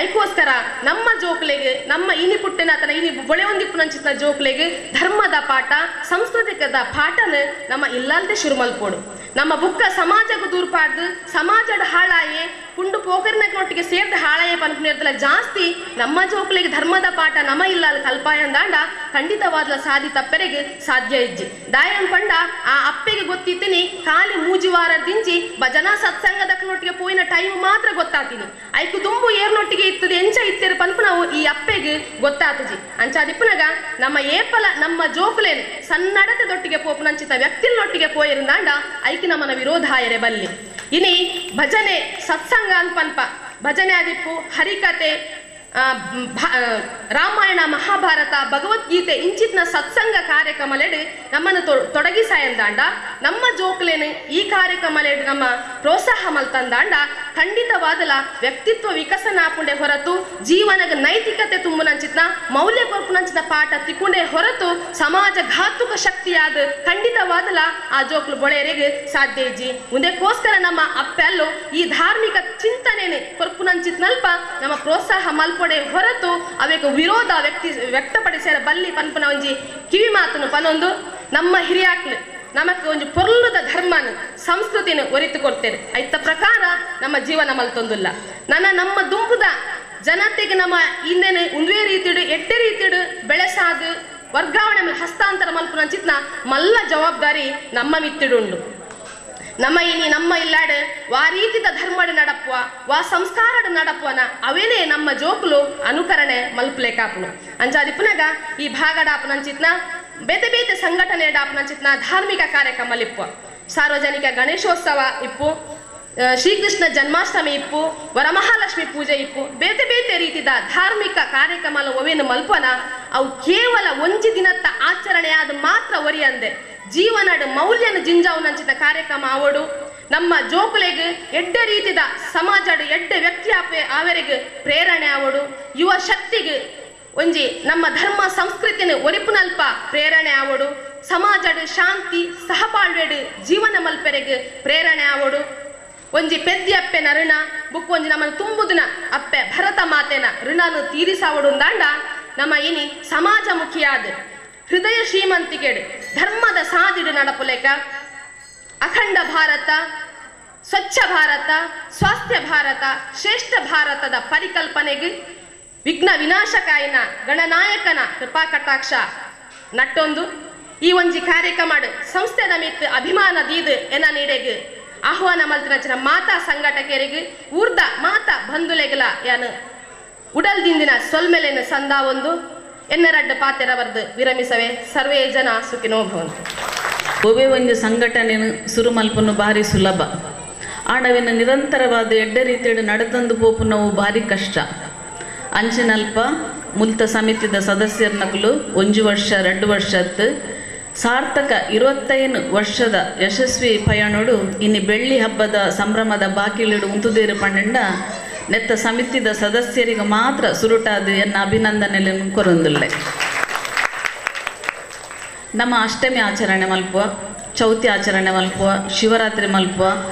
Speaker 8: ಐಕೋಸ್ಕರ ನಮ್ಮ ಜೋಕ್ಲೆಗೆ ನಮ್ಮ ಇನಿ ಪುಟ್ಟಿನ ತನ ಇನಿ ಬೊಳೆ ಒಂದಿಪ್ಪುನಂಚಿನ ಜೋಕ್ಲೆಗೆ ಧರ್ಮದ ಪಾಠ ಸಂಸ್ಕೃತಿಕದ ಪಾಠನ ನಮ್ಮ ಇಲ್ಲಾಲ್ದೆ ಶುರು ಮಲ್ಪೋಡು ನಮ್ಮ ಬುಕ್ಕ ಸಮಾಜಕ್ಕೆ ದೂರ್ಪಾಡ್ದು ಸಮಾಜದ ಹಾಳಾಯೆ ಪುಂಡು ಪೋಕರಿನಕ್ನೊಟ್ಟಿಗೆ ಸೇರ್ದ ಹಾಳಾಯೆ ಪನ್ಪುನಿರ್ತಲ್ಲ ಜಾಸ್ತಿ ನಮ್ಮ ಜೋಕ್ಲಿಗೆ ಧರ್ಮದ ಪಾಠ ನಮ್ಮ ಇಲ್ಲಾಲ್ ಕಲ್ಪಾಯಂದಾಂಡ ಖಂಡಿತವಾದ್ಲ ಸಾಧಿ ತಪ್ಪೆರೆಗೆ ಸಾಧ್ಯ ಇಜ್ಜಿ ದಾಯನ್ ಪಂಡ ಆ ಅಪ್ಪೆಗೆ ಗೊತ್ತಿತ್ತೀನಿ ಖಾಲಿ ಮೂಜಿವಾರ ದಿಂಚಿ ಭಜನಾ ಸತ್ಸಂಗದಕ್ನೊಟ್ಟಿಗೆ ಪೋಯಿನ ಟೈಮ್ ಮಾತ್ರ ಗೊತ್ತಾತೀನಿ ಐಕು ದುಂಬು ಏರ್ನೊಟ್ಟಿಗೆ ಇತ್ತದ ಎಂಚ ಇತ್ತಿರ ಪನ್ಪು ನಾವು ಈ ಅಪ್ಪೆಗೆ ಗೊತ್ತಾತಜಿ ಅಂಚಾದಿಪ್ಪುನಗ ನಮ್ಮ ಏಪಲ ನಮ್ಮ ಜೋಕುಲೇನು ಸನ್ನಡತೆ ದೊಟ್ಟಿಗೆ ಪೋಪುನಂಚಿತ ವ್ಯಕ್ತಿನೊಟ್ಟಿಗೆ ಪೋಯಿರಿಂದಾಂಡ ಐಕಿ ನಮ್ಮನ ವಿರೋಧ ಆಯರೆ ಬಲ್ಲಿ ಇನಿ ಭಜನೆ ಸತ್ಸಂಗ ಅನ್ಪನ್ಪ ಭಜನೆ ಆದಿಪ್ಪು ಹರಿಕತೆ ರಾಮಾಯಣ ಮಹಾಭಾರತ ಭಗವದ್ಗೀತೆ ಇಂಚಿತ್ನ ಸತ್ಸಂಗ ಕಾರ್ಯಕ್ರಮಲೆಡು ನಮ್ಮನ್ನು ತೊಡಗಿಸಾಯಂದಾಂಡ ನಮ್ಮ ಜೋಕ್ಲೇನು ಈ ಕಾರ್ಯಕ್ರಮಲೆಡು ನಮ್ಮ ಪ್ರೋತ್ಸಾಹ ಮಲ್ತಂದಾಂಡ ಖಂಡಿತವಾದಲ ವ್ಯಕ್ತಿತ್ವ ವಿಕಸನ ಆಪುಂಡೆ ಹೊರತು ಜೀವನದ ನೈತಿಕತೆ ತುಂಬುನಂಚಿತ್ನ ಮೌಲ್ಯ ಕೊರ್ಪುನಂಚಿನ ಪಾಠ ತಿಕ್ಕೊಂಡೆ ಹೊರತು ಸಮಾಜ ಘಾತುಕ ಶಕ್ತಿಯಾದ ಖಂಡಿತವಾದಲ ಆ ಜೋಕ್ಲು ಬೊಳೆಯರಿಗೆ ಸಾಧ್ಯ ಇಜ್ಜಿ ಮುಂದೆಕೋಸ್ಕರ ನಮ್ಮ ಅಪ್ಪೆಲ್ಲೋ ಈ ಧಾರ್ಮಿಕ ಚಿಂತನೆ ಕೊರ್ಪುನಂಚಿತ್ನಲ್ಪ ನಮ್ಮ ಪ್ರೋತ್ಸಾಹ ಮಲ್ಪೊಡೆ ಹೊರತು ಅವೇಕ ವಿರೋಧ ವ್ಯಕ್ತಪಡಿಸ್ಯಾರ ಬಲ್ಲಿ ಪನ್ಪನ ಒಂಜಿ ಕಿವಿ ಮಾತನು ಪನೊಂದು ನಮ್ಮ ಹಿರಿಯಾಕ್ಲು ನಮಕ್ ಒಂಜಿ ಪೊರ್ಲುದ ಧರ್ಮನ ಸಂಸ್ಕೃತಿನ ಒರಿತು ಕೊಡ್ತೇನೆ ಐತ ಪ್ರಕಾರ ನಮ್ಮ ಜೀವನ ಮಲ್ತೊಂದುಲ್ಲ ನನ್ನ ನಮ್ಮ ದುಂಬುದ ಜನತೆಗೆ ನಮ್ಮ ಹಿಂದೆನೆ ಒಂದೇ ರೀತಿಡು ಎಡ್ಡೆ ರೀತಿಡು ಬೆಳೆಸಾದು ವರ್ಗಾವಣೆ ಹಸ್ತಾಂತರ ಮಲ್ಪುನ ಚಿತ್ನ ಮಲ್ಲ ಜವಾಬ್ದಾರಿ ನಮ್ಮ ಮಿತ್ತಿಡುಂಡು ನಮ್ಮ ಇನಿ ನಮ್ಮ ಇಲ್ಲಾಡು ವಾ ರೀತಿದ ಧರ್ಮಡು ನಡಪ್ಪುವ ವಾ ಸಂಸ್ಕಾರಡು ನಡಪ್ಪುವನ ಅವೇನೇ ನಮ್ಮ ಜೋಕುಲು ಅನುಕರಣೆ ಮಲ್ಪಲೇಕಾಪುನು ಅಂಚಾದಿ ಪುನಗ ಈ ಭಾಗಡಾಪನಂಚಿತ್ನ ಬೇತೆ ಬೇತೆ ಸಂಘಟನೆ ಡಾಪನಂಚಿತ್ನ ಧಾರ್ಮಿಕ ಕಾರ್ಯಕ್ರಮ ಲಿಪ್ಪು ಸಾರ್ವಜನಿಕ ಗಣೇಶೋತ್ಸವ ಇಪ್ಪು ಶ್ರೀಕೃಷ್ಣ ಜನ್ಮಾಷ್ಟಮಿ ಇಪ್ಪು ವರಮಹಾಲಕ್ಷ್ಮಿ ಪೂಜೆ ಇಪ್ಪು ಬೇತೆ ಬೇತೆ ರೀತಿದ ಧಾರ್ಮಿಕ ಕಾರ್ಯಕ್ರಮ ಒವೇನು ಮಲ್ಪನ ಅವು ಕೇವಲ ಒಂಜಿ ದಿನತ್ತ ಆಚರಣೆಯಾದ ಮಾತ್ರ ಒರಿಯಂದೆ ಜೀವನದ ಮೌಲ್ಯನ ಜಿಂಜಾವುನಂಚಿತ ಕಾರ್ಯಕ್ರಮ ಆವಡು ನಮ್ಮ ಜೋಕುಲೆಗ್ ಎಡ್ಡೆ ರೀತಿದ ಸಮಾಜದ ಎಡ್ಡೆ ವ್ಯಕ್ತಿ ಆವರೆಗೆ ಪ್ರೇರಣೆ ಆವಡು ಯುವ ಶಕ್ತಿಗೆ ಒಂಜಿ ನಮ್ಮ ಧರ್ಮ ಸಂಸ್ಕೃತಿನ ಒರಿಪುನಲ್ಪ ಪ್ರೇರಣೆ ಆವಡು ಸಮಾಜದ ಶಾಂತಿ ಸಹಬಾಳ್ವೆಡು ಜೀವನ ಮಲ್ಪೆರೆಗ್ ಪ್ರೇರಣೆ ಆವಡು ಒಂಜಿ ಪೆದ್ದಿ ಅಪ್ಪೆನ ಋಣ ಬುಕ್ ಒಂಜಿ ನಮ್ಮನ್ನು ತುಂಬುದಿನ ಅಪ್ಪೆ ಭರತ ಮಾತೆನ ಋಣನು ತೀರಿಸಾವಡು ದಾಂಡ ನಮ್ಮ ಇನಿ ಸಮಾಜಮುಖಿಯಾದ ಹೃದಯ ಶ್ರೀಮಂತಿಕೆಡು ಧರ್ಮದ ಸಾದಿಡು ನಡಪುಲೇಕ ಅಖಂಡ ಭಾರತ ಸ್ವಚ್ಛ ಭಾರತ ಸ್ವಾಸ್ಥ್ಯ ಭಾರತ ಶ್ರೇಷ್ಠ ಭಾರತದ ಪರಿಕಲ್ಪನೆಗೆ ವಿಘ್ನ ವಿನಾಶಕಾಯಿನ ಗಣನಾಯಕನ ಕೃಪಾ ಕಟಾಕ್ಷ ನಟ್ಟೊಂದು ಈ ಒಂಜಿ ಕಾರ್ಯಕ್ರಮ ಸಂಸ್ಥೆದ ಮಿತ್ ಅಭಿಮಾನ ದೀದು ಎನ್ನ ನೀಡೆಗ್ ಆಹ್ವಾನ ಮಲ್ತಿನಂಚಿನ ಮಾತಾ ಸಂಘಟಕರಿಗೆ ಊರ್ದ ಮಾತಾ ಬಂಧುಲೆಗಲ ಯಾನು ಉಡಲ್ ದಿಂದಿನ ಸೊಲ್ಮೆಲೆನ ಸಂದಾ ಒಂದು ಎನ್ನರಡ್ಡ ಪಾತೆರವರ್ದು ವಿರಮಿಸವೆ ಸರ್ವೇ ಜನ ಸುಖಿನೋ ಭವಂತು.
Speaker 9: ಒವೇ ಒಂದು ಸಂಘಟನೆ ಸುರು ಮಲ್ಪನು ಭಾರಿ ಸುಲಭ, ಆಂಡವಿನ ನಿರಂತರವಾದ ಎಡ್ಡೆ ರೀತಿಯಲ್ಲಿ ನಡೆತಂದು ಪೋಪು ನಾವು ಭಾರಿ ಕಷ್ಟ. ಅಂಚಿನಲ್ಪ ಮುಲ್ತ ಸಮಿತಿದ ಸದಸ್ಯರ್ನಕುಲು 1 ವರ್ಷ 2 ವರ್ಷತ್ತು ಸಾರ್ಥಕ 25 ವರ್ಷದ ಯಶಸ್ವಿ ಪಯಣೋಡು ಇನ್ನು ಬೆಳ್ಳಿ ಹಬ್ಬದ ಸಂಭ್ರಮದ ಬಾಕಿಲಿಡು ಉಂತುದೇರು ಪಂಡ ನೆತ್ತ ಸಮಿತಿದ ಸದಸ್ಯರಿಗೆ ಮಾತ್ರ ಸುರುಟಾದ ಎನ್ನ ಅಭಿನಂದನೆಯನ್ನು ಕೊರೊಂದುಲ್ಲೆ. ನಮ್ಮ ಅಷ್ಟಮಿ ಆಚರಣೆ ಮಲ್ಪುವ, ಚೌತಿ ಆಚರಣೆ ಮಲ್ಪುವ, ಶಿವರಾತ್ರಿ ಮಲ್ಪುವ,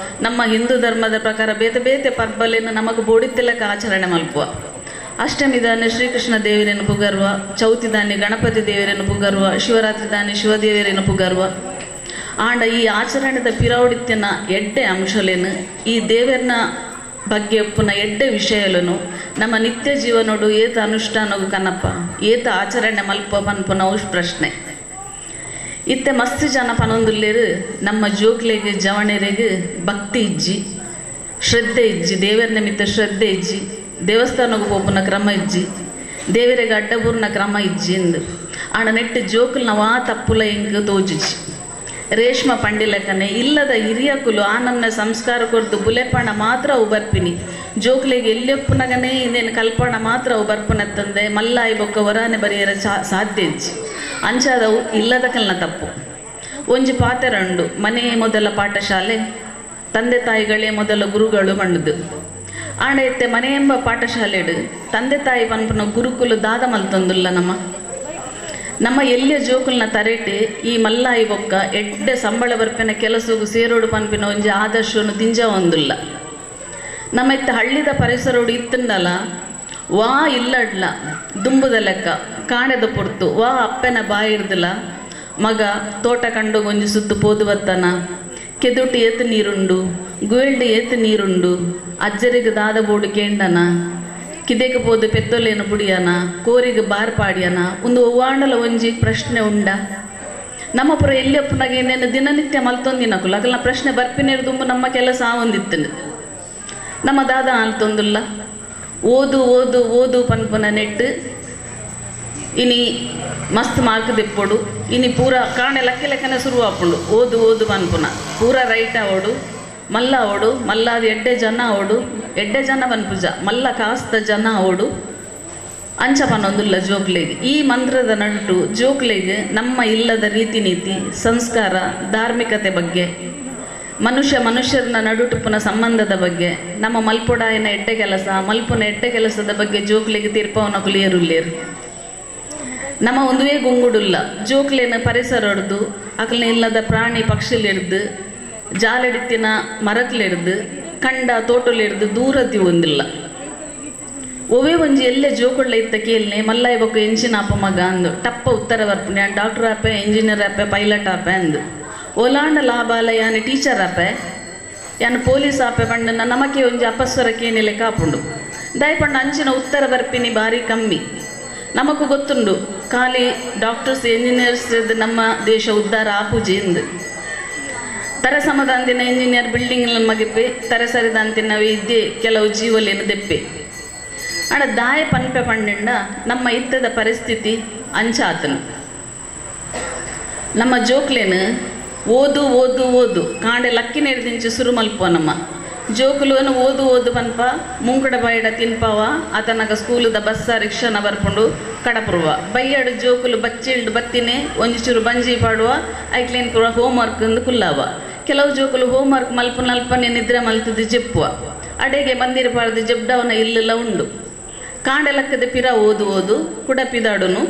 Speaker 9: ನಮ್ಮ ಹಿಂದೂ ಧರ್ಮದ ಪ್ರಕಾರ ಬೇತೆ ಬೇತೆ ಪರ್ಬಲೇನು ನಮಗೆ ಬೋಡಿತಿಲಕ ಆಚರಣೆ ಮಲ್ಪುವ. ಅಷ್ಟಮಿ ದಾನಿ ಶ್ರೀಕೃಷ್ಣ ದೇವರನ್ನು ಪುಗರ್ವ, ಚೌತಿ ದಾನಿ ಗಣಪತಿ ದೇವರನ್ನು ಪುಗರ್ವ, ಶಿವರಾತ್ರಿ ದಾನಿ ಶಿವದೇವರನ್ನು ಪುಗರ್ವ. ಆಂಡ ಈ ಆಚರಣೆದ ಪಿರೌಡಿತ್ತಿನ ಎಡ್ಡೆ ಅಂಶಲೇನು ಈ ದೇವರನ್ನ ಬಗ್ಗೆ ಒಪ್ಪುನ ಎಡ್ಡೆ ವಿಷಯలను ನಮ್ಮ ನಿತ್ಯ ಜೀವನೋಡು ಏತ ಅನುಷ್ಠಾನಗು ಕನಪ ಏತ ಆಚರಣೆ ಮಲ್ಪ ಪನ್ಪುನ ಪ್ರಶ್ನೆ. ಇತ್ತೆ ಮಸ್ತ್ ಜನ ಪನೊಂದುಲ್ಲೇರು ನಮ್ಮ ಜೋಕ್ಲೆಗ್ ಜವಣೆರೆಗ್ ಭಕ್ತಿ ಇಜ್ಜಿ, ಶ್ರದ್ಧೆ ಇಜ್ಜಿ, ದೇವರ ನಿಮಿತ್ತ ಶ್ರದ್ಧೆ ಇಜ್ಜಿ, ದೇವಸ್ಥಾನಕ್ಕೆ ಪೋಪುನ ಕ್ರಮ ಇಜ್ಜಿ, ದೇವರಿಗೆ ಅಡ್ಡಬೂರ್ನ ಕ್ರಮ ಇಜ್ಜಿ ಎಂದು. ಆಂಡ ನೆಟ್ಟು ಜೋಕುಲ್ನ ವಾ ತಪ್ಪುಲ ಎಂಕ್ ತೋಜುಜಿ. ರೇಷ್ಮ ಪಂಡಿಲಕನೆ ಇಲ್ಲದ ಹಿರಿಯಕುಲು ಆ ನನ್ನ ಸಂಸ್ಕಾರ ಕೊರ್ದು ಬುಲೆಪಣ ಮಾತ್ರ ಅವು ಬರ್ಪಿನಿ, ಜೋಕ್ಲೆಗೆ ಎಲ್ಲಿಯಪ್ಪನಗನೇ ಇನ್ನೇನು ಕಲ್ಪಣ ಮಾತ್ರ ಅವು ಬರ್ಪುನತ್ತಂದೆ ಮಲ್ಲಾಯಿ ಬೊಕ್ಕ ಹೊರಾನೆ ಬರೆಯರ ಸಾಧ್ಯ ಇಜ್ಜಿ. ಅಂಚಾದವು ಇಲ್ಲದ ಕಲ್ನ ತಪ್ಪು. ಒಂಜಿ ಪಾತೆರಂಡು ಮನೆಯೇ ಮೊದಲ ಪಾಠಶಾಲೆ, ತಂದೆ ತಾಯಿಗಳೇ ಮೊದಲ ಗುರುಗಳು ಮಂಡುದು. ಆಂಡ ಇತ್ತೆ ಮನೆ ಎಂಬ ಪಾಠಶಾಲೆಡು ತಂದೆ ತಾಯಿ ಪನ್ಪುನ ಗುರುಕುಲು ದಾದ ಮಲ್ತೊಂದುಲ್ಲ. ನಮ್ಮ ನಮ್ಮ ಎಲ್ಲಿಯ ಜೋಕುಲ್ನ ತರೇಟೆ ಈ ಮಲ್ಲಾಯಿ ಬೊಕ್ಕ ಎಡ್ಡೆ ಸಂಬಳ ಬರ್ಪಿನ ಕೆಲಸಗು ಸೇರೋಡು ಪನ್ಪಿನ ಒಂಜಿ ಆದರ್ಶವನ್ನು ದಿಂಜ ಒಂದುಲ್ಲ. ನಮ್ಮ ಇತ್ತ ಹಳ್ಳಿದ ಪರಿಸರೋಡು ಇತ್ತಂಡಲ ವಾ ಇಲ್ಲಡ್ಲ ದುಂಬುದ ಲೆಕ್ಕ ಕಾಣೆದ ಪೊರ್ತು ವಾ ಅಪ್ಪೆನ ಬಾಯಿರ್ದಿಲ್ಲ ಮಗ ತೋಟ ಕಂಡು ಒಂಜಿ ಸುತ್ತು ಪೋದು ಬತ್ತನ, ಕೆದುಟು ಏತು ನೀರುಂಡು, ಗುವೆಲ್ಡು ಏತು ನೀರುಂಡು, ಅಜ್ಜರಿಗೆ ದಾದ ಬೋಡು ಕೇಂಡನ, ಕಿದೆಗೆ ಪೋದು ಪೆತ್ತೊಲೇನು ಬುಡಿಯನ, ಕೋರಿಗೆ ಬಾರ್ ಪಾಡಿಯನ, ಒಂದು ಒವ್ವಾಂಡಲ ಒಂಜಿ ಪ್ರಶ್ನೆ ಉಂಡ. ನಮ್ಮ ಪುರ ಎಲ್ಲಿಯಪ್ಪನಾಗ ಏನೇನು ದಿನನಿತ್ಯ ಮಲ್ತೊಂದಿನಕುಲು ಅಕಲ್ನ ಪ್ರಶ್ನೆ ಬರ್ಪಿನೇರು ದುಂಬು ನಮ್ಮ ಕೆಲಸ ಒಂದಿತ್ತು. ನಮ್ಮ ದಾದ ಆಲ್ತೊಂದುಲ್ಲ ಓದು ಓದು ಓದು ಪನ್ಪುನ ನೆಟ್ಟು ಇನಿ ಮಸ್ತ್ ಮಾರ್ಕ್ ದೆಪ್ಪೊಡು, ಇನಿ ಪೂರ ಕಾಣೆ ಲಕ್ಕೆ ಲೆಕ್ಕನೆ ಶುರು ಆಪುಂಡು ಓದು ಓದು ಪನ್ಪುನ ಪೂರ ರೈಟ್ ಅವಡು ಮಲ್ಲ ಅವಡು ಮಲ್ಲಾದ ಎಡ್ಡೆ ಜನ ಅವಡು ಎಡ್ಡೆ ಜನ ಪನ್ಪುಜ ಮಲ್ಲ ಕಾಸ್ತ ಜನ ಅವಡು ಅಂಚ ಪನ್ನೊಂದುಲ್ಲ ಜೋಕ್ಲೆಗ್. ಈ ಮಂತ್ರದ ನಡುಟು ಜೋಕ್ಲೆಗ್ ನಮ್ಮ ಇಲ್ಲದ ರೀತಿ ನೀತಿ ಸಂಸ್ಕಾರ ಧಾರ್ಮಿಕತೆ ಬಗ್ಗೆ, ಮನುಷ್ಯ ಮನುಷ್ಯರನ್ನ ನಡುಟುಪ್ಪುನ ಸಂಬಂಧದ ಬಗ್ಗೆ, ನಮ್ಮ ಮಲ್ಪೊಡಾಯನ ಎಡ್ಡೆ ಕೆಲಸ ಮಲ್ಪುನ ಎಡ್ಡೆ ಕೆಲಸದ ಬಗ್ಗೆ ಜೋಕ್ಲೆಗ್ ತೀರ್ಪವನ ಕುಲಿಯರುಲ್ಲೇರು. ನಮ್ಮ ಒಂದುವೇ ಗುಂಗುಡುಲ್ಲ ಜೋಕ್ಲೇನ ಪರಿಸರ ಹೊಡ್ದು ಅಕಲ್ನ ಇಲ್ಲದ ಪ್ರಾಣಿ ಪಕ್ಷಿಲಿಡ್ದು ಜಾಲಡಿತ್ತಿನ ಮರಕ್ಲಿಡ್ದು ಕಂಡ ತೋಟಲಿಡ್ದು ದೂರತಿ ಒಂದಿಲ್ಲ. ಒವೇ ಒಂಜಿ ಎಲ್ಲೆ ಜೋಕುಳ್ಳ ಇತ್ತ ಕೇಳ್ನೆ ಮಲ್ಲಾಯಿ ಬೊಕ್ಕ ಎಂಚಿನ ಅಪ್ಪ ಮಗ ಅಂದು ಟಪ್ಪ ಉತ್ತರ ಬರ್ಪುಣೆ ಡಾಕ್ಟರ್ ಆಪೆ ಇಂಜಿನಿಯರ್ ಆಪೆ ಪೈಲಟ್ ಆಪೆ ಅಂದು. ಓಲಾಂಡ ಲಾಭಾಲ ಯಾನ್ ಟೀಚರ್ ಆಪೆ ಯಾನ್ ಪೊಲೀಸ್ ಆಪೆ ಪಂಡ ನಮಕೆ ಒಂಜಿ ಅಪಸ್ವರ ಕೇನಿಲೆ ಕಾಪುಂಡು. ದಯಪಂಡ ಅಂಚಿನ ಉತ್ತರ ಬರ್ಪಿನಿ ಬಾರಿ ಕಮ್ಮಿ. ನಮಕು ಗೊತ್ತುಂಡು ಖಾಲಿ ಡಾಕ್ಟರ್ಸ್ ಇಂಜಿನಿಯರ್ಸ್ ನಮ್ಮ ದೇಶ ಉದ್ಧಾರ ಆಪುಜಿ ಎಂದು. ತರ ಸಮದಾಂತಿನ ಇಂಜಿನಿಯರ್ ಬಿಲ್ಡಿಂಗ್ ಮಗಿಪೆ ತರ ಸರಿದಂತಿನ ವಿದ್ಯೆ ಕೆಲವು ಜೀವಲೇನು ದೆಪ್ಪೆ. ಅಣ ದಾಯ ಪನ್ಪೆ ಪಂಡೆಂಡ ನಮ್ಮ ಇತ್ತದ ಪರಿಸ್ಥಿತಿ ಅಂಚಾತನು. ನಮ್ಮ ಜೋಕ್ಲೇನು ಓದು ಓದು ಓದು ಕಾಂಡೆ ಲಕ್ಕಿ ನೆರೆದಿಂಚು ಸುರು ಮಲ್ಪುವ ನಮ್ಮ ಜೋಕುಲುವನ್ನು ಓದು ಓದು ಪನ್ಪ ಮುಂಕಡ ಬಾಯಿಡ ತಿನ್ಪವ ಆತನಗ ಸ್ಕೂಲುದ ಬಸ್ಸ ರಿಕ್ಷಾನ ಬರ್ಪುಂಡು ಕಡಪುರುವ ಬೈಯಾಡು ಜೋಕುಲು ಬಚ್ಚಿಲ್ಡು ಬತ್ತಿನೇ ಒಂಜಿ ಚೂರು ಬಂಜಿ ಪಾಡುವ ಐಕ್ಲೇನ್ ಪೂರ ಹೋಮ್ ವರ್ಕ್ ಅಂದು ಕುಲ್ಲಾವ. ಕೆಲವು ಜೋಕುಲು ಹೋಮ್ ವರ್ಕ್ ಮಲ್ಪು ನಲ್ಪನೆ ನಿದ್ರೆ ಮಲ್ತದ್ದು ಜೆಪ್ಪುವ ಅಡೆಗೆ ಮಂದಿರ ಪಾಡ್ದು ಜೆಬ್ಡವನ ಇಲ್ಲೆಲ್ಲ ಉಂಡು. ಕಾಂಡೆ ಲಕ್ಕದ ಪಿರ ಓದು ಓದು ಕುಡ ಪಿದಾಡುನು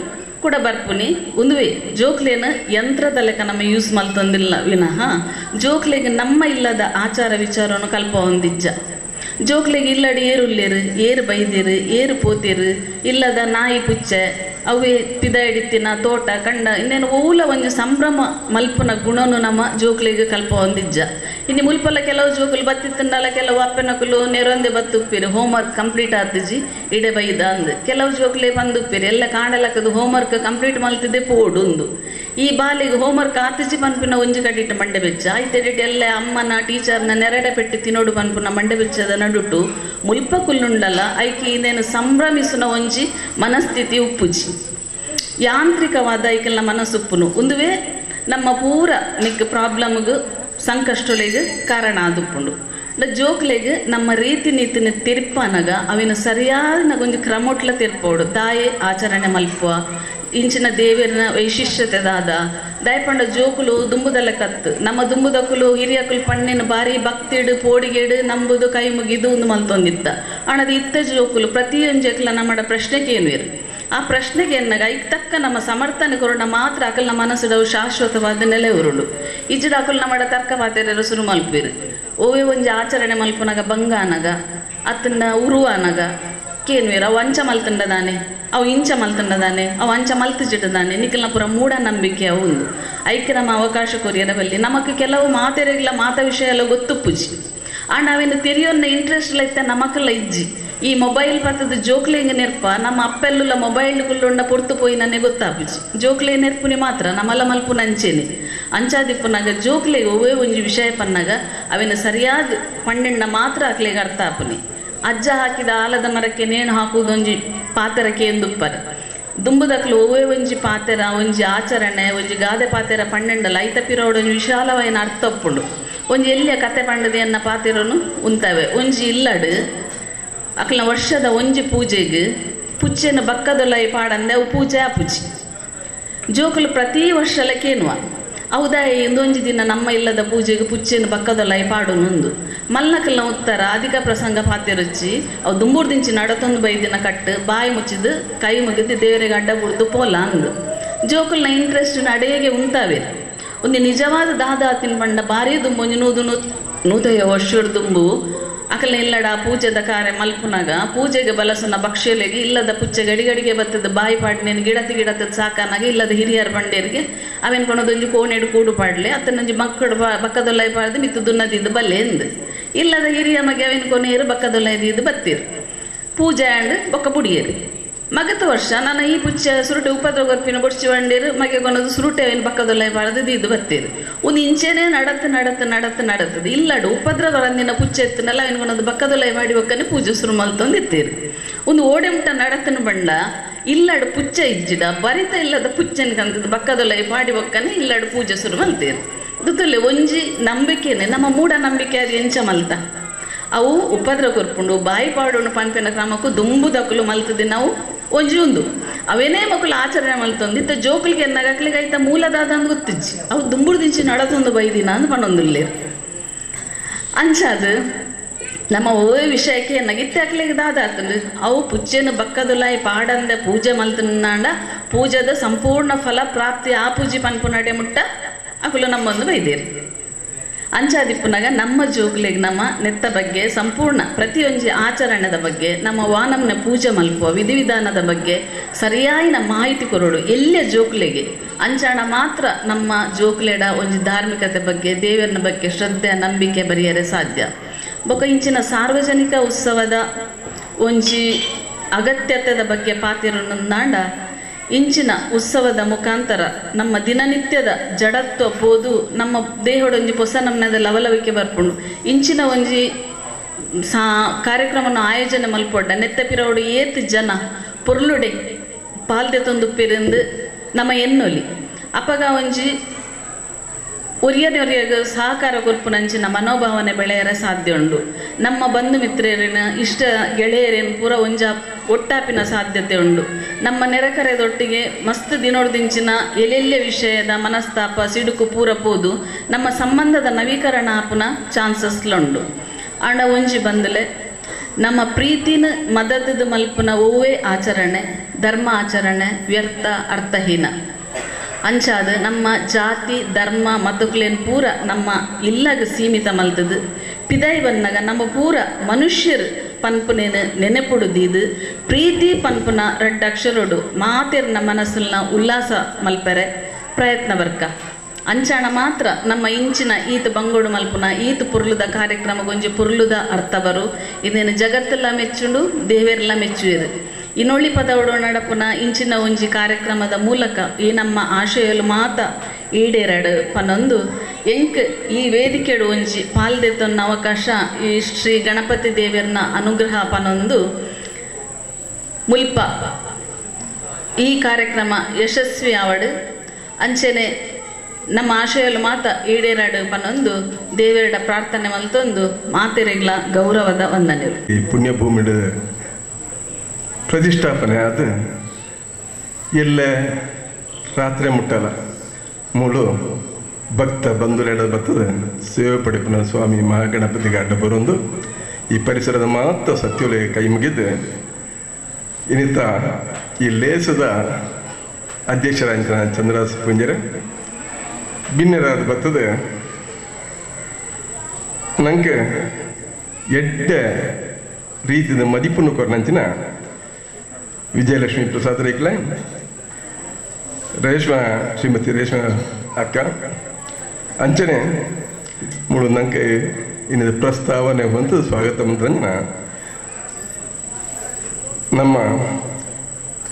Speaker 9: ಕುಡ ಬರ್ಪುನಿ ಉಂದುವೆ ಜೋಕ್ಲೇನ ಯಂತ್ರದ ಲೆಕ್ಕ ನಮ್ಮ ಯೂಸ್ ಮಲ್ತೊಂದಿಲ್ಲ ವಿನಃ ಜೋಕ್ಲೆಗೆ ನಮ್ಮ ಇಲ್ಲದ ಆಚಾರ ವಿಚಾರವನ್ನು ಕಲ್ಪ ಹೊಂದಿಜ್ಜ. ಜೋಕ್ಲೆಗೆ ಇಲ್ಲಡಿ ಏರುಲ್ಲೇರು ಏರು ಬೈದಿರು ಏರು ಪೋತಿರು ಇಲ್ಲದ ನಾಯಿ ಪುಚ್ಚೆ ಅವೇ ಪಿದ ಹಿಡಿತಿನ ತೋಟ ಕಂಡ ಇನ್ನೇನು ಓಲ ಒಂಜಿ ಸಂಭ್ರಮ ಮಲ್ಪುನ ಗುಣನು ನಮ್ಮ ಜೋಕ್ಲೆಗೆ ಕಲ್ಪ ಹೊಂದಿಜ್ಜ. ಇನ್ನು ಮುಲ್ಪಲ್ಲ ಕೆಲವು ಜೋಕುಲು ಬತ್ತಿತ್ತಂಡಲ್ಲ ಕೆಲವು ಅಪ್ಪನಕುಲು ನೆರೊಂದೆ ಬತ್ತುಪ್ಪಿರು ಹೋಮ್ವರ್ಕ್ ಕಂಪ್ಲೀಟ್ ಆತಿಜಿ ಇಡೆ ಬೈದ ಅಂದು. ಕೆಲವು ಜೋಕ್ಲೆ ಬಂದುಪ್ಪಿರು ಎಲ್ಲ ಕಾಣಲಕ್ಕದು ಹೋಮ್ವರ್ಕ್ ಕಂಪ್ಲೀಟ್ ಮಲ್ತಿದ್ದೆ ಪೋಡುಂದು. ಈ ಬಾಲಿಗೆ ಹೋಮ್ವರ್ಕ್ ಆತಿಜಿ ಪನ್ಪಿನ ಒಂಜಿ ಕಡಿಟ್ಟು ಮಂಡೆ ಬೆಚ್ಚ ಆಯ್ತೆಡಿಟ್ಟು ಎಲ್ಲ ಅಮ್ಮನ ಟೀಚರ್ನ ನೆರಡೆ ಪೆಟ್ಟು ತಿನ್ನೋಡು ಪನ್ಪುನ ಮಂಡೆ ಬೆಚ್ಚದ ನಡುಟು ಮುಲ್ಪ ಕುಲ್ಲುಂಡಲ್ಲ ಐಕಿ ಇನ್ನೇನು ಸಂಭ್ರಮಿಸುನ ಒಂಜಿ ಮನಸ್ಥಿತಿ ಉಪ್ಪುಜಿ ಯಾಂತ್ರಿಕವಾದ ಐಕೆಲ್ಲ ಮನಸ್ಸುಪ್ಪುನು ಉಂದುವೆ ನಮ್ಮ ಪೂರ ನಿಕ್ ಪ್ರಾಬ್ಲಮ್ಗೆ ಸಂಕಷ್ಟಲೆಗ್ ಕಾರಣ ಆದುಪ್ಪುಂಡು. ಜೋಕ್ಲೆಗ್ ನಮ್ಮ ರೀತಿ ನೀತಿನ ತಿರ್ಪನಗ ಅವಿನ ಸರಿಯಾದ ಒಂಜಿ ಕ್ರಮೊಟ್ಲ ತಿರ್ಪೋಡು ದಾಯೆ ಆಚರಣೆ ಮಲ್ಪುವ ಇಂಚಿನ ದೇವರನ ವೈಶಿಷ್ಟ್ಯತೆ ದಾದ ದಯಪಂಡ ಜೋಕುಲು ದುಂಬುದಲ್ಲ ಕತ್ತು ನಮ್ಮ ದುಂಬುದಕ್ಕುಲು ಹಿರಿಯಕುಲು ಪಣ್ಣಿನ ಬಾರಿ ಭಕ್ತಿಡು ಪೋಡಿಗೇಡು ನಂಬುದು ಕೈ ಮುಗಿದು ಒಂದು ಮಲ್ತೊಂದಿತ್ತ. ಅಣದ ಇತ್ತ ಜೋಕುಲು ಪ್ರತಿಯೊಂಜಕ್ಲ ನಮ್ಮಡ ಪ್ರಶ್ನೆಗೆ ಏನು ಇರು ಆ ಪ್ರಶ್ನೆಗೆ ಎನ್ನಾಗ ಐಕ್ ತಕ್ಕ ನಮ್ಮ ಸಮರ್ಥನೆ ಕೊರೋಣ ಮಾತ್ರ ಅಕಲ್ನ ಮನಸ್ಸುಡವು ಶಾಶ್ವತವಾದ ನೆಲೆ ಉರುಳು ಇಜ್ಜದ ಅಕಲ್ ನಮ್ಮಡ ತರ್ಕ ಪಾತೆರ ಸುರು ಮಲ್ಪಿರು ಓವೇ ಒಂಜಿ ಆಚರಣೆ ಮಲ್ಪುನಗ ಬಂಗ ಅನಗ ಅತ್ತನ್ನ ಉರು ಅನಗ ಕೇನ್ವೇರು ಅವು ಅಂಚ ಮಲ್ತಂಡದಾನೆ ಅವು ಇಂಚ ಮಲ್ತಂಡದಾನೆ ಅವು ಅಂಚ ಮಲ್ತಿಚಿಟ್ಟದಾನೆ ನಿಖಲ್ನ ಪೂರ ಮೂಢ ನಂಬಿಕೆ ಅವು ಒಂದು ಐಕ್ಕೆ ನಮ್ಮ ಅವಕಾಶ ಕೊರಿಯರ ಬಲ್ಲಿ ನಮಕ್ ಕೆಲವು ಮಾತೆರೆಗ್ಲ ಮಾತ ವಿಷಯ ಎಲ್ಲ ಗೊತ್ತುಪ್ಪುಜಿ ಆಂಡ ಅವೇನು ತೆರಿಯೋನ್ನ ಇಂಟ್ರೆಸ್ಟ್ ಇತ್ತ ನಮಕಲ್ಲ ಇಜ್ಜಿ. ಈ ಮೊಬೈಲ್ ಪತ್ತದ ಜೋಕ್ಲೆಂಗ್ ನೆರ್ಪ ನಮ್ಮ ಅಪ್ಪೆಲ್ಲುಲ ಮೊಬೈಲ್ ಕುಲ್ಲುಂಡ ಪೊರ್ತು ಪೋಯಿ ನನ್ನೆ ಗೊತ್ತಾಪುಜಿ ಜೋಕ್ಲೆ ನೆರ್ಪುನಿ ಮಾತ್ರ ನಮ್ಮಲ್ಲ ಮಲ್ಪು ನಂಚೇನೆ ಅಂಚಾದಿಪ್ಪುನಾಗ ಜೋಕ್ಲೆ ಒವ್ವೇ ಒಂಜಿ ವಿಷಯ ಪನ್ನಾಗ ಅವೇನು ಸರಿಯಾದ ಪಣ್ಣೆಣ್ಣ ಮಾತ್ರ ಅಕ್ಲೆಗೆ ಅರ್ಥ ಆಪುನಿ. ಅಜ್ಜ ಹಾಕಿದ ಆಲದ ಮರಕ್ಕೆ ನೇಣು ಹಾಕುವುದೊಂಜಿ ಪಾತೆರಕ್ಕೆ ಎಂದುಪ್ಪರ ದುಂಬುದಕ್ಲು ಒವ್ವೇ ಒಂಜಿ ಪಾತೆರ ಒಂಜಿ ಆಚರಣೆ ಒಂಜಿ ಗಾದೆ ಪಾತೆರ ಪಣ್ಣೆಂಡಲ ಐತ ಪಿರೋಡೊಂಜಿ ವಿಶಾಲವಾಯಿನ ಅರ್ಥ ಒಪ್ಪುಂಡು ಒಂಜಿ ಎಲ್ಲಿಯ ಕತೆ ಪಂಡದೆ ಎನ್ನ ಪಾತೆರನು ಉಂತವೆ ಒಂಜಿ ಇಲ್ಲಡು ಅಕ್ಲ ವರ್ಷದ ಒಂಜಿ ಪೂಜೆಗೆ ಪುಚ್ಚೆನ ಬಕ್ಕದೊಲೈ ಪಾಡಂದೆ ಅವು ಪೂಜೆ ಆಪುಜಿ ಜೋಕುಲು ಪ್ರತಿ ವರ್ಷಲಕ್ಕೇನುವ ಹೌದಾ ಇಂದೊಂಜಿ ದಿನ ನಮ್ಮ ಇಲ್ಲದ ಪೂಜೆಗೆ ಪುಚ್ಚೆನ ಬಕ್ಕದೊಲೈ ಪಾಡುನುಂದು ಮಲ್ನಕಲ್ನ ಉತ್ತರ ಅಧಿಕ ಪ್ರಸಂಗ ಪಾತೆರುಚ್ಚಿ ಅವು ದುಂಬೂರು ದಿಂಚಿ ನಡತೊಂದು ಬೈದಿನ ಕಟ್ಟು ಬಾಯಿ ಮುಚ್ಚಿದ್ದು ಕೈ ಮುಗಿದು ದೇವರಿಗೆ ಅಡ್ಡ ಬುಡ್ದು ಪೋಲ ಅಂದು ಜೋಕುಲ್ನ ಇಂಟ್ರೆಸ್ಟ್ ಅಡೇಗೆ ಉಂತಾವೆ ಒಂದು ನಿಜವಾದ ದಾದಾತಿನ ಪಂಡ ಭಾರಿ ದುಂಬು ಒಂಜಿ ನೂದು ನೂತೈವ ವರ್ಷದ ದುಂಬು ಅಕಲ್ನ ಇಲ್ಲಡ ಪೂಜೆದ ಕಾರ್ಯ ಮಲ್ಪುನಾಗ ಪೂಜೆಗೆ ಬಲಸನ ಭಕ್ಷ್ಯಲೆಗೆ ಇಲ್ಲದ ಪುಚ್ಚೆ ಗಡಿಗಡಿಗೆ ಬತ್ತದ ಬಾಯಿ ಪಾಡ್ನೇನು ಗಿಡತಿ ಗಿಡತದ ಸಾಕಾನಾಗ ಇಲ್ಲದ ಹಿರಿಯರ ಬಂಡೇರಿಗೆ ಅವೇನು ಕೊನದೊಂಜಿ ಕೋಣೆಡು ಕೂಡು ಪಾಡ್ಲೆ ಅತ್ತನೊಂಜಿ ಮಕ್ಕಳು ಬಕ್ಕದೊಲ್ಲೈ ಪಾಡ್ದು ಮಿತ್ತು ದುನ್ನದಿದ್ದು ಬಲ್ಲೆ ಎಂದು ಇಲ್ಲದ ಹಿರಿಯ ಮಗೆ ಅವೇನು ಕೊನೆಯರು ಬಕ್ಕದೊಲ್ಲೈದಿದ್ದು ಬತ್ತೀರು ಪೂಜೆ ಆಂಡ್ ಬೊಕ್ಕ ಬುಡಿಯರು. ಮಗತ ವರ್ಷ ನಾನು ಈ ಪುಚ್ಚ ಸುರುಟೆ ಉಪದ್ರ ಗೊರ್ಪಿನ ಬೊಡ್ಚಿ ಬಂಡೇರು ಮಗೆ ಕೊನದು ಸುರುಟೆ ಅವೇನು ಬಕ್ಕದೊಲ್ಲೈ ಪಾಡ್ದು ಇದ್ದು ಬತ್ತೀರು ಒಂದು ಇಂಚೆನೆ ನಡತ್ ನಡತ್ ನಡತ್ ನಡತದ ಇಲ್ಲಡು ಉಪದ್ರ ಬರಂದಿನ ಪುಚ್ಚ ಎತ್ತನಲ್ಲ ಅವೇನು ಕೊನದು ಬಕ್ಕದೊಲ್ಲೈ ಮಾಡಿ ಒಕ್ಕನೆ ಪೂಜೆ ಸುರು ಮಲ್ತೊಂದು ಇತ್ತೀರು ಒಂದು ಓಡೆ ಮುಟ್ಟ ನಡತನ ಬಂಡ ಇಲ್ಲಡು ಪುಚ್ಚ ಇಜ್ಜಿಡ ಬರಿತ ಇಲ್ಲದ ಪುಚ್ಚನ್ ಕಂತದ ಬಕ್ಕದೊಲ್ಲೈ ಪಾಡಿ ಒಕ್ಕನೆ ಇಲ್ಲಡು ಪೂಜೆ ಸುರು ಮಲ್ತೀರು. ದುತ್ತುಲ್ಲೆ ಒಂಜಿ ನಂಬಿಕೆನೆ ನಮ್ಮ ಮೂಢ ನಂಬಿಕೆ ಅದು ಎಂಚ ಮಲ್ತ ಅವು ಉಪದ್ರ ಕೊರ್ಪುಂಡು ಬಾಯಿ ಪಾಡೋಣ ಪನ್ಪಿನ ಕ್ರಮಕ್ಕೂ ದುಂಬುದಕ್ಕಲು ಮಲ್ತದೆ ನಾವು ಒಂಜಿ ಒಂದು ಅವೇನೇ ಮಕ್ಕಳು ಆಚರಣೆ ಮಲ್ತೊಂದು ಇತ್ತ ಜೋಕುಲಿಗೆ ಎನ್ನಾಗಕ್ಲಿಗೆ ಐತ ಮೂಲದಾದ ಅಂದ್ ಗೊತ್ತಿಜ್ಜಿ ಅವು ದುಂಬುಡು ದಿಂಚಿ ನಡತೊಂದು ಬೈದಿನ ಅಂದ್ ಪಣೊಂದುಲ್ಲೇರು ಅಂಚಾದ ನಮ್ಮ ಓ ವಿಷಯಕ್ಕೆ ಎನ್ನಾಗ ಅಕ್ಲಿಗೆ ದಾದ ಆತಂದು ಅವು ಪುಚ್ಚೆನು ಬಕ್ಕದುಲಾಯಿ ಪಾಡಂದೆ ಪೂಜೆ ಮಲ್ತನಾಂಡ ಪೂಜೆದ ಸಂಪೂರ್ಣ ಫಲ ಪ್ರಾಪ್ತಿ ಆ ಪೂಜೆ ಪನ್ಪು ನಡೆ ಮುಟ್ಟ ಅಕುಲು ನಮ್ಮೊಂದು ಬೈದೇರು. ಅಂಚಾದಿಪ್ಪುನಾಗ ನಮ್ಮ ಜೋಗುಲೆಗೆ ನಮ್ಮ ನೆತ್ತ ಬಗ್ಗೆ ಸಂಪೂರ್ಣ ಪ್ರತಿಯೊಂಜಿ ಆಚರಣೆದ ಬಗ್ಗೆ ನಮ್ಮ ವಾನಮ್ನ ಪೂಜೆ ಮಲ್ಪುವ ವಿಧಿವಿಧಾನದ ಬಗ್ಗೆ ಸರಿಯಾಯಿನ ಮಾಹಿತಿ ಕೊರಡು ಎಲ್ಲ ಜೋಕುಲೆಗೆ ಅಂಚಾಣ ಮಾತ್ರ ನಮ್ಮ ಜೋಕುಲೆಡ ಒಂಜಿ ಧಾರ್ಮಿಕತೆ ಬಗ್ಗೆ ದೇವರನ ಬಗ್ಗೆ ಶ್ರದ್ಧೆ ನಂಬಿಕೆ ಬರಿಯರೆ ಸಾಧ್ಯ. ಬೊಕ ಇಂಚಿನ ಸಾರ್ವಜನಿಕ ಉತ್ಸವದ ಒಂಜಿ ಅಗತ್ಯತೆದ ಬಗ್ಗೆ ಪಾತಿರುನಾಂಡ ಇಂಚಿನ ಉತ್ಸವದ ಮುಖಾಂತರ ನಮ್ಮ ದಿನನಿತ್ಯದ ಜಡತ್ವ ಪೋದು ನಮ್ಮ ದೇಹಡೊಂಜಿ ಪೊಸ ನಮ್ಮದ ಲವಲವಿಕೆ ಬರ್ಪುಂಡು ಇಂಚಿನ ಒಂಜಿ ಸಾ ಕಾರ್ಯಕ್ರಮವನ್ನು ಆಯೋಜನೆ ಮಲ್ಪೊಡ್ಡ ನೆತ್ತಪಿರೋಡು ಏತ್ ಜನ ಪೊರ್ಲುಡೆ ಪಾಲ್ದೆ ತೊಂದುಪ್ಪಿರಂದು ನಮ್ಮ ಎನ್ನೊಲಿ ಅಪಗ ಒಂಜಿ ಒರಿಯನೊರಿಯಾಗ ಸಹಕಾರ ಕೊರ್ಪುನಂಚಿನ ಮನೋಭಾವನೆ ಬೆಳೆಯರ ಸಾಧ್ಯ ಉಂಡು. ನಮ್ಮ ಬಂಧು ಮಿತ್ರರಿನ ಇಷ್ಟ ಗೆಳೆಯರೇನು ಪೂರ ಒಂಜ ಒಟ್ಟಾಪಿನ ಸಾಧ್ಯತೆ ಉಂಡು. ನಮ್ಮ ನೆರೆಕರೆದೊಟ್ಟಿಗೆ ಮಸ್ತ್ ದಿನೋಡ್ದಿಂಚಿನ ಎಲ್ಲೆಲ್ಲೆ ವಿಷಯದ ಮನಸ್ತಾಪ ಸಿಡುಕು ಪೂರ ಪೋದು ನಮ್ಮ ಸಂಬಂಧದ ನವೀಕರಣ ಆಪುನ ಚಾನ್ಸಸ್ಲುಂಡು. ಆಂಡ ಒಂಜಿ ಬಂದಲೆ ನಮ್ಮ ಪ್ರೀತಿನ ಮದದದ ಮಲ್ಪುನ ಒವ್ವೇ ಆಚರಣೆ ಧರ್ಮ ಆಚರಣೆ ವ್ಯರ್ಥ ಅರ್ಥಹೀನ. ಅಂಚಾದ ನಮ್ಮ ಜಾತಿ ಧರ್ಮ ಮತಕ್ಲೇನ್ ಪೂರ ನಮ್ಮ ಇಲ್ಲಾಗ ಸೀಮಿತ ಮಲ್ತದು ಪಿದಾಯಿ ಬಂದಾಗ ನಮ್ಮ ಪೂರ ಮನುಷ್ಯರು ಪನ್ಪುನೇನು ನೆನೆಪುಡುದೀದು ಪ್ರೀತಿ ಪನ್ಪುನ ರಡ್ಡ ಅಕ್ಷರೋಡು ಮಾತೆರ್ನ ಮನಸ್ಸನ್ನ ಉಲ್ಲಾಸ ಮಲ್ಪೆರೆ ಪ್ರಯತ್ನ ಬರ್ಕ ಅಂಚಾಣ ಮಾತ್ರ ನಮ್ಮ ಇಂಚಿನ ಈತ ಬಂಗೋಡು ಮಲ್ಪುನ ಈತ ಪುರ್ಲುದ ಕಾರ್ಯಕ್ರಮ ಗೊಂಜಿ ಪುರ್ಲುದ ಅರ್ಥ ಬರು ಇದೇನು ಜಗತ್ತೆಲ್ಲ ಮೆಚ್ಚುಂಡು ದೇವೆರೆಲ್ಲ ಮೆಚ್ಚುವೆರು. ಇನ್ನೊಳ್ಳಿ ಪದವಡು ನಡಪುನ ಇಂಚಿನ ಒಂಜಿ ಕಾರ್ಯಕ್ರಮದ ಮೂಲಕ ಈ ನಮ್ಮ ಆಶಯಲು ಮಾತ ಈಡೇರಡು ಪನೊಂದು ಎಂಕ್ ಈ ವೇದಿಕೆಡು ಒಂಜಿ ಪಾಲ್ದೆತ್ತೊನ್ನ ಅವಕಾಶ ಈ ಶ್ರೀ ಗಣಪತಿ ದೇವರನ ಅನುಗ್ರಹ ಪನೊಂದು ಮುಲ್ಪ ಈ ಕಾರ್ಯಕ್ರಮ ಯಶಸ್ವಿ ಆವಡು ಅಂಚೆನೆ ನಮ್ಮ ಆಶಯಲು ಮಾತ ಈಡೇರಡು ಪನೊಂದು ದೇವರಡ ಪ್ರಾರ್ಥನೆ ಮಲ್ತೊಂದು ಮಾತೆರೆಗ್ಲ ಗೌರವದ ವಂದನೆ.
Speaker 10: ಈ ಪುಣ್ಯಭೂಮಿಡ ಪ್ರತಿಷ್ಠಾಪನೆ ಆದ ಎಲ್ಲ ರಾತ್ರಿ ಮುಟ್ಟಲ್ಲ ಮೂಳು ಭಕ್ತ ಬಂಧುಲೆಡ ಬರ್ತದೆ ಸೇವೆ ಪಡಿಪನ ಸ್ವಾಮಿ ಮಹಾಗಣಪತಿಗೆ ಅಡ್ಡ ಬರೊಂದು ಈ ಪರಿಸರದ ಮಾತ್ರ ಸತ್ಯೋಲೆ ಕೈ ಮುಗಿದು ಇನ್ನಿತ ಈ ಲೇಸದ ಅಧ್ಯಕ್ಷರಾದ ಚಂದ್ರದಾಸ್ ಪುಂಜರೆ ಬಿನ್ನೆರಾದ ಬರ್ತದೆ ನಂಗೆ ಎಡ್ಡೆ ರೀತಿಯ ಮದಿಪನ್ನು ಕೊರನಂಚಿನ ವಿಜಯಲಕ್ಷ್ಮಿ ಪ್ರಸಾದ್ ರೇಕ್ಲೆ ರೇಷ್ಮಾ ಶ್ರೀಮತಿ ರೇಷ್ಮಾ ಅಕ್ಕ ಅಂಚನೆ ಮೂಳು ನಂಗೆ ಇನ್ನಿದ ಪ್ರಸ್ತಾವನೆ ಬಂತು ಸ್ವಾಗತ ಮಂತ್ರಂಜನ ನಮ್ಮ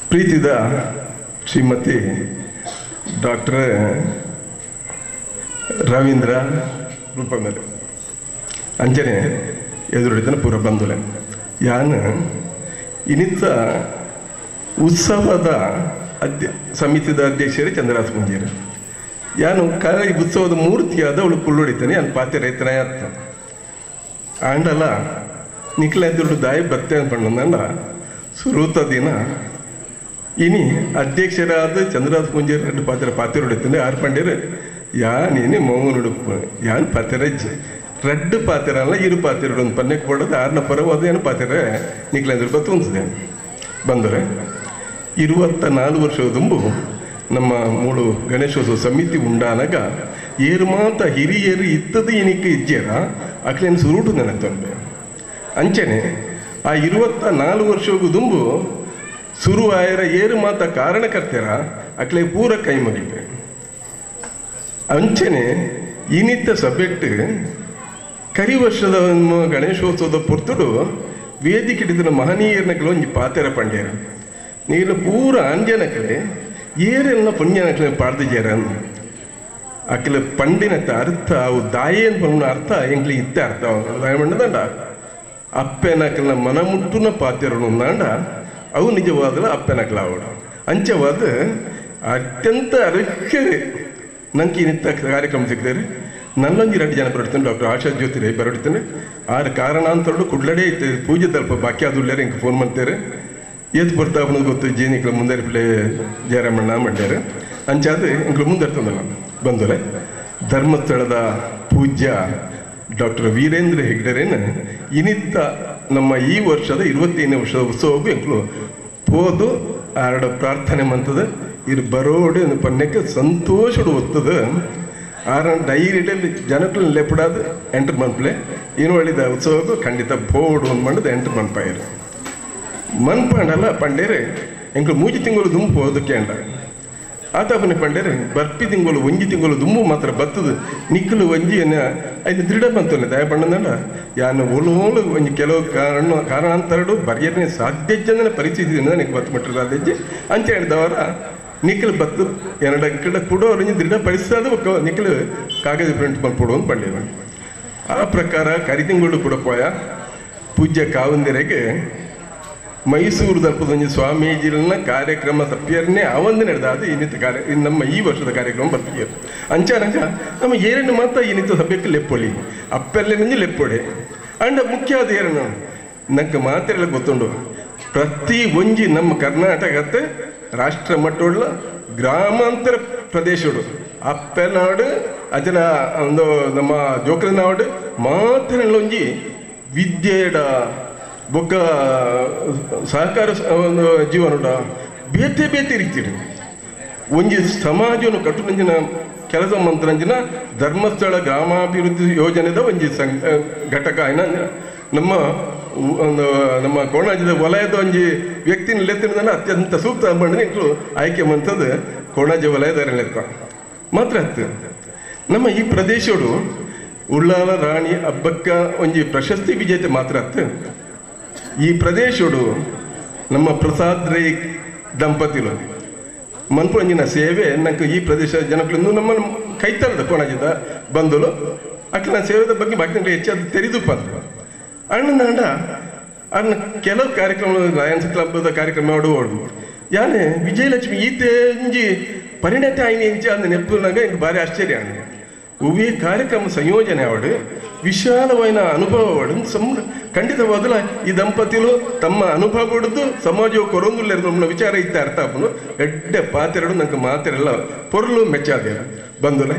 Speaker 10: ಪ್ರೀತಿದ ಶ್ರೀಮತಿ ಡಾಕ್ಟರ್ ರವೀಂದ್ರ ರೂಪಮೇಲೆ ಅಂಚನೆ ಎದುರುಡಿತನ ಪೂರ ಬಂದುಲೆ ಯಾನ್ ಇನ್ನಿತ ಉತ್ಸವದ ಸಮಿತಿದ ಅಧ್ಯಕ್ಷರೇ ಚಂದ್ರದಾಸ್ ಮುಂಜೇರು ಯಾನು ಕಲೆ ಉತ್ಸವದ ಮೂರ್ತಿಯಾದ ಅವಳು ಪುಲ್ಲೊಡಿತಾನೆ ಯಾನು ಪಾತೆ ರೈತನ ಅರ್ಥ ಆಂಡಲ ನಿಖಲ ಎದುರು ದಾಯಿ ಬತ್ತೆ ಅನ್ಕೊಂಡ ಸುರೂತ ದಿನ ಇನಿ ಅಧ್ಯಕ್ಷರಾದ ಚಂದ್ರದಾಸ್ ಮುಂಜೇರು ಎರಡು ಪಾತ್ರ ಪಾತೆ ಹೊಡಿತಾನೆ ಆರು ಪಂಡ್ಯರು ಯಾನೇನೆ ಮೌನುಡುಪ್ಪು ಯಾನ್ ಪಾತೆರಜ್ಜೆ ರಡ್ಡು ಪಾತೆರ ಅಲ್ಲ ಇರು ಪಾತೆರ ಒಂದು ಪನ್ನೆಕ್ಕೆ ಪಡೋದು ಆರನ ಪರವಾದ ಏನು ಪಾತೆರೆ ನಿಖಲ ಎದುರು ಬತ್ತು ಉಂತದೆ ಬಂದರೆ 24 ವರ್ಷದ ತುಂಬು ನಮ್ಮ ಮೂಳು ಗಣೇಶೋತ್ಸವ ಸಮಿತಿ ಉಂಡಾನಾಗ ಏರು ಮಾತ ಹಿರಿಯರು ಇತ್ತದ ಏನಕ್ಕೆ ಇಜ್ಜೇರ ಅಕ್ಲೇನು ಸುರುಟು ನೆನತೊಂಬೆ ಅಂಚನೆ ಆ 24 ವರ್ಷಗೂ ದುಂಬು ಸುರು ಆಯರ ಏರು ಮಾತ ಕಾರಣಕರ್ತರ ಅಕ್ಲೆ ಪೂರ ಕೈ ಮುಗಿಪೆ ಅಂಚನೆ ಇನಿತ ಸಬೆಟ್ಟು ಕರಿ ವರ್ಷದ ಗಣೇಶೋತ್ಸವದ ಪೊರ್ತುಡು ವೇದಿಕೆ ಹಿಡಿದ ಮಹನೀಯರನಗಳು ಒಂಜಿ ಪಾತೆರ ಪಂಡ್ಯರು ನೀರು ಪೂರ ಅಂಜನಕಲೆ ಏರೆಲ್ಲ ಪುಣ್ಯನಕಲೆ ಪಾಡ್ದಿಜೇರ ಅಕ್ಲೆ ಪಂಡಿನತ್ತ ಅರ್ಥ ಅವು ದಾಯೇನ್ ಪಂಡ ಅರ್ಥ ಎಂಗ್ಲಿ ಇತ್ತ ಅರ್ಥ ದಾಯ ಅಪ್ಪೆನಕಲ್ನ ಮನ ಮುಟ್ಟುನ ಪಾತೆರನು ಅವು ನಿಜವಾದಲ ಅಪ್ಪೆನಕಲ ಅವಡು ಅಂಚವಾದ ಅತ್ಯಂತ ಅರ್ಹರೇ ನಂಗೆ ಇನ್ನಿತ್ತ ಕಾರ್ಯಕ್ರಮ ಸಿಗ್ತಾರೆ ನನ್ನೊಂದು 2 ಜನ ಬರಡ್ತಾನೆ ಡಾಕ್ಟರ್ ಆಶಾ ಜ್ಯೋತಿ ರೈ ಬರಡ್ತಾನೆ ಆರು ಕಾರಣಾಂತರಡು ಕುಡ್ಲಡೆ ಇತ್ತು ಪೂಜೆ ತಲ್ಪ ಬಾಕಿ ಆದುಳ್ಳಾರೆ ಹಿಂಗೆ ಫೋನ್ ಮಾಡ್ತಾರೆ ಏತ್ ಬರ್ತಾ ಅನ್ನೋದು ಗೊತ್ತು ಜೇನಿಕ್ಲ ಮುಂದೆ ಪಿಳ್ಳೆ ಜಯರಾಮಣ್ಣ ಮಾಡ್ಯಾರೆ ಅಂಚಾದ ಇಂಕ್ಲು ಮುಂದೆ ಬಂದಲೆ ಧರ್ಮಸ್ಥಳದ ಪೂಜ್ಯ ಡಾಕ್ಟರ್ ವೀರೇಂದ್ರ ಹೆಗ್ಡರೇನ ಇನಿತ್ತ ನಮ್ಮ ಈ ವರ್ಷದ 25ನೇ ವರ್ಷದ ಉತ್ಸವಕ್ಕೂ ಎಂಕ್ಲು ಪೋದು ಆರಡ ಪ್ರಾರ್ಥನೆ ಮಂತದ ಇರು ಬರೋಡು ಪನ್ನೆಕ್ಕೆ ಸಂತೋಷಡು ಒತ್ತದ ಆರ ಡೈರಿಡಲ್ಲಿ ಜನಕ್ಕೂ ಲೆಪ್ಪಡಾದ ಎಂಟರ್ ಮನ್ಪ್ಲೆ ಏನು ಹೇಳಿದ ಉತ್ಸವಕ್ಕೂ ಖಂಡಿತ ಬೋಡು ಒಂದು ಮಾಡಿದ ಎಂಟರ್ ಮನ್ಪಾಯಿರು ಮನ್ಪಾಂಡಲ್ಲ ಪಂಡೇರೆ ಎಂಕ್ಲು ಮೂಜಿ ತಿಂಗಳು ದುಂಬು ಹೋದಕ್ಕೆ ಅಂಡ ಆತಾಪನೆ ಪಂಡೇರೆ ಬರ್ಪಿ ತಿಂಗಳು ಒಂಜಿ ತಿಂಗಳು ದುಂಬು ಮಾತ್ರ ಬತ್ತದು ನಿಕ್ಕಲು ಒಂಜಿ ಐದು ದೃಢ ಬಂತಲ್ಲ ದಯ ಪಂಡಂದ ಯಾನು ಒಲೋಲು ಒಂಜಿ ಕೆಲವು ಕಾರಣಾಂತರಡು ಬರೆಯನೇ ಸಾಧ್ಯ ಜನ ಪರಿಸ್ಥಿತಿ ನನಗೆ ಬತ್ತು ಮಟ್ಟ ಸಾಧ್ಯ ಅಂಚೆ ಹೇಳಿದವರ ನಿಕ್ಕಲು ಬತ್ತು ಎರಡ ಕಡೆ ಕೊಡೋರು ದೃಢ ಪರಿಸ್ಥಿತಿ ನಿಕ್ಕಲು ಕಾಗದ ಪ್ರಿಂಟ್ ಮಾಡ್ಕೊಡು ಅಂತ ಪಂಡೇರು ಆ ಪ್ರಕಾರ ಕರಿ ತಿಂಗಳು ಕೂಡ ಪೋಯ ಪೂಜ್ಯ ಕಾವಂದಿರೆಗೆ ಮೈಸೂರು ದಲ್ಪದೊಂಜಿ ಸ್ವಾಮೀಜಿನ ಕಾರ್ಯಕ್ರಮ ತಪ್ಪಿಯರನ್ನೇ ಆವಂದು ನಡೆದ ಅದು ಇನ್ನಿತ ಕಾರ್ಯ ನಮ್ಮ ಈ ವರ್ಷದ ಕಾರ್ಯಕ್ರಮ ಬರ್ತೀವಿ ಅಂಚಾನಂಚ ನಮ್ಮ ಏರನ್ನು ಮಾತ್ರ ಇನ್ನಿತ ಸಭ್ಯಕ್ಕೆ ಲೆಪ್ಪೊಳಿ ಅಪ್ಪೆಲ್ಲೆ ಲೆಪ್ಪೊಡೆ ಅಂಡ ಮುಖ್ಯ ಅದು ಏರನ್ನು ನಂಗೆ ಮಾತ್ರೆಲ್ಲ ಗೊತ್ತುಂಡು ಪ್ರತಿ ಒಂಜಿ ನಮ್ಮ ಕರ್ನಾಟಕತ್ತೆ ರಾಷ್ಟ್ರ ಮಟ್ಟೋಡ್ಲ ಗ್ರಾಮಾಂತರ ಪ್ರದೇಶಡು ಅಪ್ಪೆನಾಡು ಅಜನ ಒಂದು ನಮ್ಮ ಜೋಕರನಾಡು ಮಾತ್ರ ಒಂಜಿ ವಿದ್ಯೆಡ ಬೊಕ್ಕ ಸಹಕಾರ ಒಂದು ಜೀವನಡ ಬೇತೆ ಬೇತೆ ರೀತಿಡು ಒಂಜಿ ಸಮಾಜವನ್ನು ಕಟ್ಟುನಂಚಿನ ಕೆಲಸ ಮಂತ್ರಂಜಿನ ಧರ್ಮಸ್ಥಳ ಗ್ರಾಮಾಭಿವೃದ್ಧಿ ಯೋಜನೆದ ಒಂಜಿ ಘಟಕ ಏನ ನಮ್ಮ ಒಂದು ನಮ್ಮ ಕೋಣಾಜದ ವಲಯದ ಒಂಜಿ ವ್ಯಕ್ತಿನ ಲೆತ್ತಿನ ಅತ್ಯಂತ ಸೂಕ್ತ ಬಂಡ ಆಯ್ಕೆ ಮಂತದ್ದು ಕೋಣಾಜ ವಲಯದ ಲೆಕ್ಕ ಮಾತ್ರ ಅತ್ತು ನಮ್ಮ ಈ ಪ್ರದೇಶಡು ಉಳ್ಳಾಲ ರಾಣಿ ಹಬ್ಬಕ್ಕ ಒಂಜಿ ಪ್ರಶಸ್ತಿ ವಿಜೇತೆ ಮಾತ್ರ ಅತ್ತು ಈ ಪ್ರದೇಶಡು ನಮ್ಮ ಪ್ರಸಾದ್ ರೈ ದಂಪತಿಲು ಮನ್ಪುರಂಜಿನ ಸೇವೆ ನಂಗೆ ಈ ಪ್ರದೇಶ ಜನಗಳಿಂದ ನಮ್ಮ ಕೈತರದ ಕೋಣಾಜಿಂದ ಬಂದಲು ಅಟ್ಲ ಸೇವೆದ ಬಗ್ಗೆ ಬಾಕಿ ಹೆಚ್ಚಾದ ತೆರೆದುಪ್ಪ ಅಂತ ಅಣ್ಣನ ಅಂಡ ಅಣ್ಣ ಕೆಲವು ಕಾರ್ಯಕ್ರಮ ಲಯನ್ಸ್ ಕ್ಲಬ್ದ ಕಾರ್ಯಕ್ರಮ ಮಾಡುವಳು ಯಾನೆ ವಿಜಯಲಕ್ಷ್ಮಿ ಈತೇಂಜಿ ಪರಿಣತಿ ಆಯ್ನ ಇಂಚ ಅಂದ ನೆಪ್ಪುನಾಗ ಇಂಕ ಭಾರಿ ಆಶ್ಚರ್ಯ ಅಣ್ಣ ಉವೇ ಕಾರ್ಯಕ್ರಮ ಸಂಯೋಜನೆ ಅವಡು ವಿಶಾಲವಾದ ಅನುಭವ ಅವಡು ಖಂಡಿತವಾದಲ ಈ ದಂಪತಿಲು ತಮ್ಮ ಅನುಭವ ಹಿಡಿದು ಸಮಾಜವು ಕೊರೊಂದುಲ್ಲ ನಮ್ಮ ವಿಚಾರ ಇತ್ತ ಅರ್ಥ ಆಪುನು ಎಡ್ಡೆ ಪಾತೆರಡು ನಂಗೆ ಮಾತೆರೆಲ್ಲ ಪೊರ್ಲು ಮೆಚ್ಚಾದೆ ಬಂದುಲೆ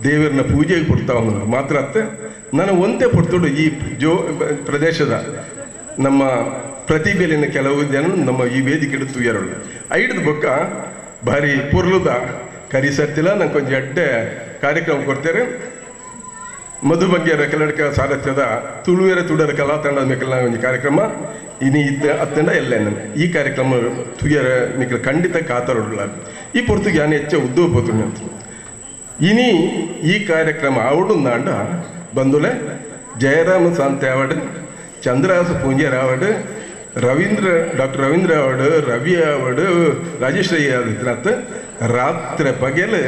Speaker 10: ದೇವರನ್ನ ಪೂಜೆಗೆ ಕೊಡ್ತಾವ ಮಾತ್ರ ಅತ್ತೆ ನಾನು ಒಂದೇ ಪೊರ್ತುಡು ಈ ಜೋ ಪ್ರದೇಶದ ನಮ್ಮ ಪ್ರತಿಭೆಯಲ್ಲಿನ ಕೆಲವು ಜನ ನಮ್ಮ ಈ ವೇದಿಕೆ ತುಯ್ಯರಳು ಐಡ್ದ ಬೊಕ್ಕ ಭಾರಿ ಪೊರ್ಲುದ ಕರಿಸರ್ತಿಲ್ಲ ನಂಗೆ ಕೊಂಚ ಎಡ್ಡೆ ಕಾರ್ಯಕ್ರಮ ಕೊಡ್ತಾರೆ. ಮಧುಬಂಗ್ಯರ ಕನ್ನಡಕ ಸಾರಥ್ಯದ ತುಳುವೆರ ತುಡರ ಕಲಾ ತಂಡದ ಮೇಕಲ್ನ ಒಂದು ಕಾರ್ಯಕ್ರಮ ಇನಿ ಇದ್ದ ಅತ್ತಂಡ ಎಲ್ಲ ಈ ಕಾರ್ಯಕ್ರಮ ತುಯ್ಯರ ನಿಖಲ್ ಖಂಡಿತ ಕಾತರೊಡ್ಲ ಈ ಪೊರ್ತು ಜ್ಞಾನ ಹೆಚ್ಚ ಉದ್ದೋ ಪೋತು ಅಂತ ಇನಿ ಈ ಕಾರ್ಯಕ್ರಮ ಅವಡು ನಾಂಡ ಬಂದುಲೆ ಜಯರಾಮ ಸಾಂತೆ ಅವಡು, ಚಂದ್ರಹಾಸ ಪೂಂಜರ್ ಅವಡು, ರವೀಂದ್ರ ಡಾಕ್ಟರ್ ರವೀಂದ್ರ ಅವಡು, ರವಿ ಅವಡು, ರಾಜೇಶ್ ರೈ ಆದಿತ್ಯನಾಥ್ ರಾತ್ರಿ ಪಗೆಲು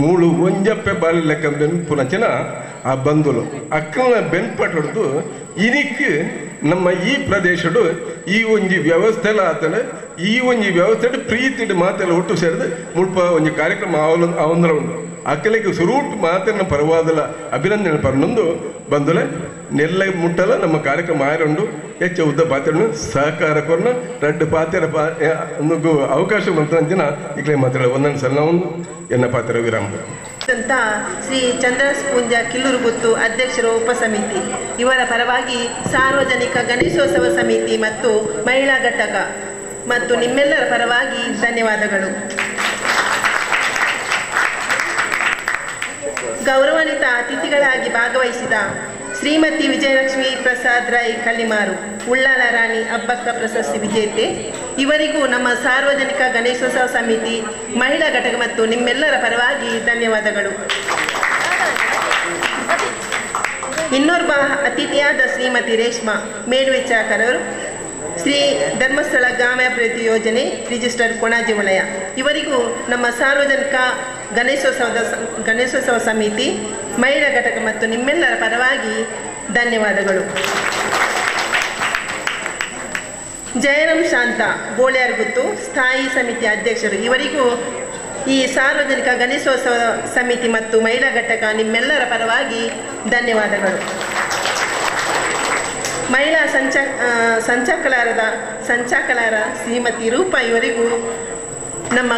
Speaker 10: ಮೂಳು ಒಂಜಪ್ಪೆ ಬಾಲಿ ಲೆಕ್ಕ ಬೆನ್ಪುನಚನ ಆ ಬಂದುಲು ಅಕ್ಕನ ಬೆನ್ಪಟ್ಟು ಹೊಡೆದು ಇನಿಕ್ ನಮ್ಮ ಈ ಪ್ರದೇಶಡು ಈ ಒಂಜಿ ವ್ಯವಸ್ಥೆಲ ಆತನ ಈ ಒಂಜಿ ವ್ಯವಸ್ಥೆ ಪ್ರೀತಿಡು ಮಾತೆಲ್ಲ ಒಟ್ಟು ಸೇರಿದು ಮುಲ್ಪ ಒಂಜಿ ಕಾರ್ಯಕ್ರಮ ಅವಂದ್ರ ಉಂಡು ಅಕ್ಕಲಿಗೆ ಸುರೂಟ್ ಮಾತನ್ನ ಪರವಾದಲ ಅಭಿನಂದನೆ ಪರ್ನೊಂದು ಬಂದುಲೆ ನೆಲ್ಲ ಮುಟ್ಟಲ ನಮ್ಮ ಕಾರ್ಯಕ್ರಮ ಆಯರುಂಡು ಹೆಚ್ಚು ಉದ್ದ ಪಾತ್ರನು ಸಹಕಾರ ಕೊರ್ನ ರಡ್ಡು ಪಾತ್ರ ಅವಕಾಶ ಬಂತ ಇಕ್ಲೆ ಮಾತ್ರ ಒಂದೊಂದು ಸಲ ಒಂದು ಎನ್ನ ಪಾತ್ರ ವಿರಾಮ.
Speaker 7: ಅಂತ ಶ್ರೀ ಚಂದ್ರಸ್ ಪೂಂಜಾ ಕಿಲ್ಲೂರುಗುತ್ತು ಅಧ್ಯಕ್ಷರು ಉಪಸಮಿತಿ ಇವರ ಪರವಾಗಿ ಸಾರ್ವಜನಿಕ ಗಣೇಶೋತ್ಸವ ಸಮಿತಿ ಮತ್ತು ಮಹಿಳಾ ಘಟಕ ಮತ್ತು ನಿಮ್ಮೆಲ್ಲರ ಪರವಾಗಿ ಧನ್ಯವಾದಗಳು. ಗೌರವಾನ್ವಿತ ಅತಿಥಿಗಳಾಗಿ ಭಾಗವಹಿಸಿದ ಶ್ರೀಮತಿ ವಿಜಯಲಕ್ಷ್ಮಿ ಪ್ರಸಾದ್ ರೈ ಕಲ್ಲಿಮಾರು ಉಳ್ಳಾಲ ರಾಣಿ ಅಬ್ಬಕ್ಕ ಪ್ರಶಸ್ತಿ ವಿಜೇತೆ ಇವರಿಗೂ ನಮ್ಮ ಸಾರ್ವಜನಿಕ ಗಣೇಶೋತ್ಸವ ಸಮಿತಿ ಮಹಿಳಾ ಘಟಕ ಮತ್ತು ನಿಮ್ಮೆಲ್ಲರ ಪರವಾಗಿ ಧನ್ಯವಾದಗಳು. ಇನ್ನೋರ್ವ ಅತಿಥಿಯಾದ ಶ್ರೀಮತಿ ರೇಷ್ಮಾ ಮೇಲ್ವಿಚಾರಕರವರು ಶ್ರೀ ಧರ್ಮಸ್ಥಳ ಗ್ರಾಮಾಭಿವೃದ್ಧಿ ಯೋಜನೆ ರಿಜಿಸ್ಟರ್ ಕೊಣಾಜೆ ವಲಯ ಇವರಿಗೂ ನಮ್ಮ ಸಾರ್ವಜನಿಕ ಗಣೇಶೋತ್ಸವ ಸಮಿತಿ ಮಹಿಳಾ ಘಟಕ ಮತ್ತು ನಿಮ್ಮೆಲ್ಲರ ಪರವಾಗಿ ಧನ್ಯವಾದಗಳು. ಜಯರಾಮ್ ಶಾಂತ ಬೋಳ್ಯಾರ್ಗುತ್ತು ಸ್ಥಾಯಿ ಸಮಿತಿ ಅಧ್ಯಕ್ಷರು ಇವರಿಗೂ ಈ ಸಾರ್ವಜನಿಕ ಗಣೇಶೋತ್ಸವ ಸಮಿತಿ ಮತ್ತು ಮಹಿಳಾ ಘಟಕ ನಿಮ್ಮೆಲ್ಲರ ಪರವಾಗಿ ಧನ್ಯವಾದಗಳು. ಮಹಿಳಾ ಸಂಚಾಕಲಾರ ಶ್ರೀಮತಿ ರೂಪಾ ಇವರಿಗೂ ನಮ್ಮ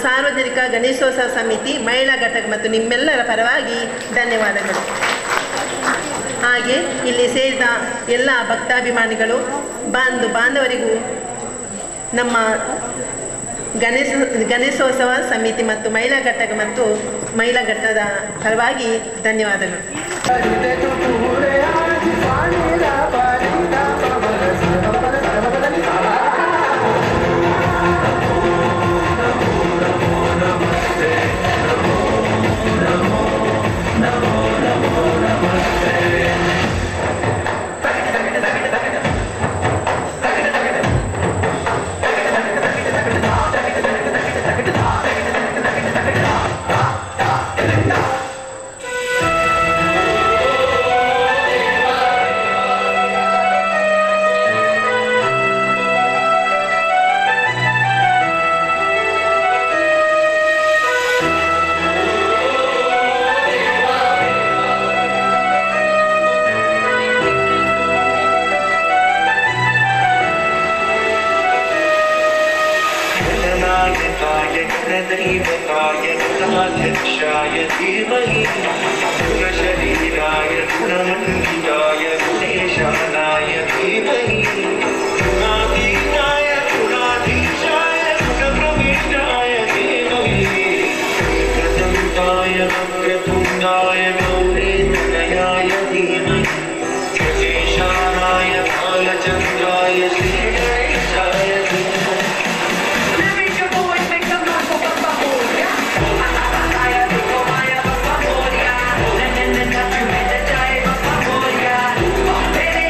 Speaker 7: ಸಾರ್ವಜನಿಕ ಗಣೇಶೋತ್ಸವ ಸಮಿತಿ ಮಹಿಳಾ ಘಟಕ ಮತ್ತು ನಿಮ್ಮೆಲ್ಲರ ಪರವಾಗಿ ಧನ್ಯವಾದಗಳು. ಹಾಗೆ ಇಲ್ಲಿ ಸೇರಿದ ಎಲ್ಲ ಭಕ್ತಾಭಿಮಾನಿಗಳು ಬಾಂಧವರಿಗೂ ನಮ್ಮ ಗಣೇಶೋತ್ಸವ ಸಮಿತಿ ಮತ್ತು ಮಹಿಳಾ ಘಟಕ ಮತ್ತು ಮಹಿಳಾ ಘಟಕದ ಪರವಾಗಿ ಧನ್ಯವಾದಗಳು.
Speaker 11: Baby,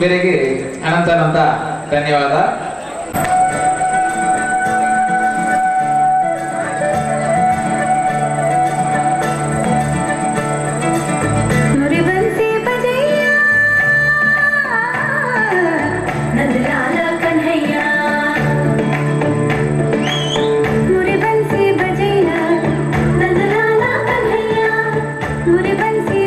Speaker 5: ಬೇರೆಗೆ ಅನಂತ ಅನಂತ ಧನ್ಯವಾದ.
Speaker 11: मुरे बंसी बजैया नंदलाला कन्हैया, मुरे बंसी।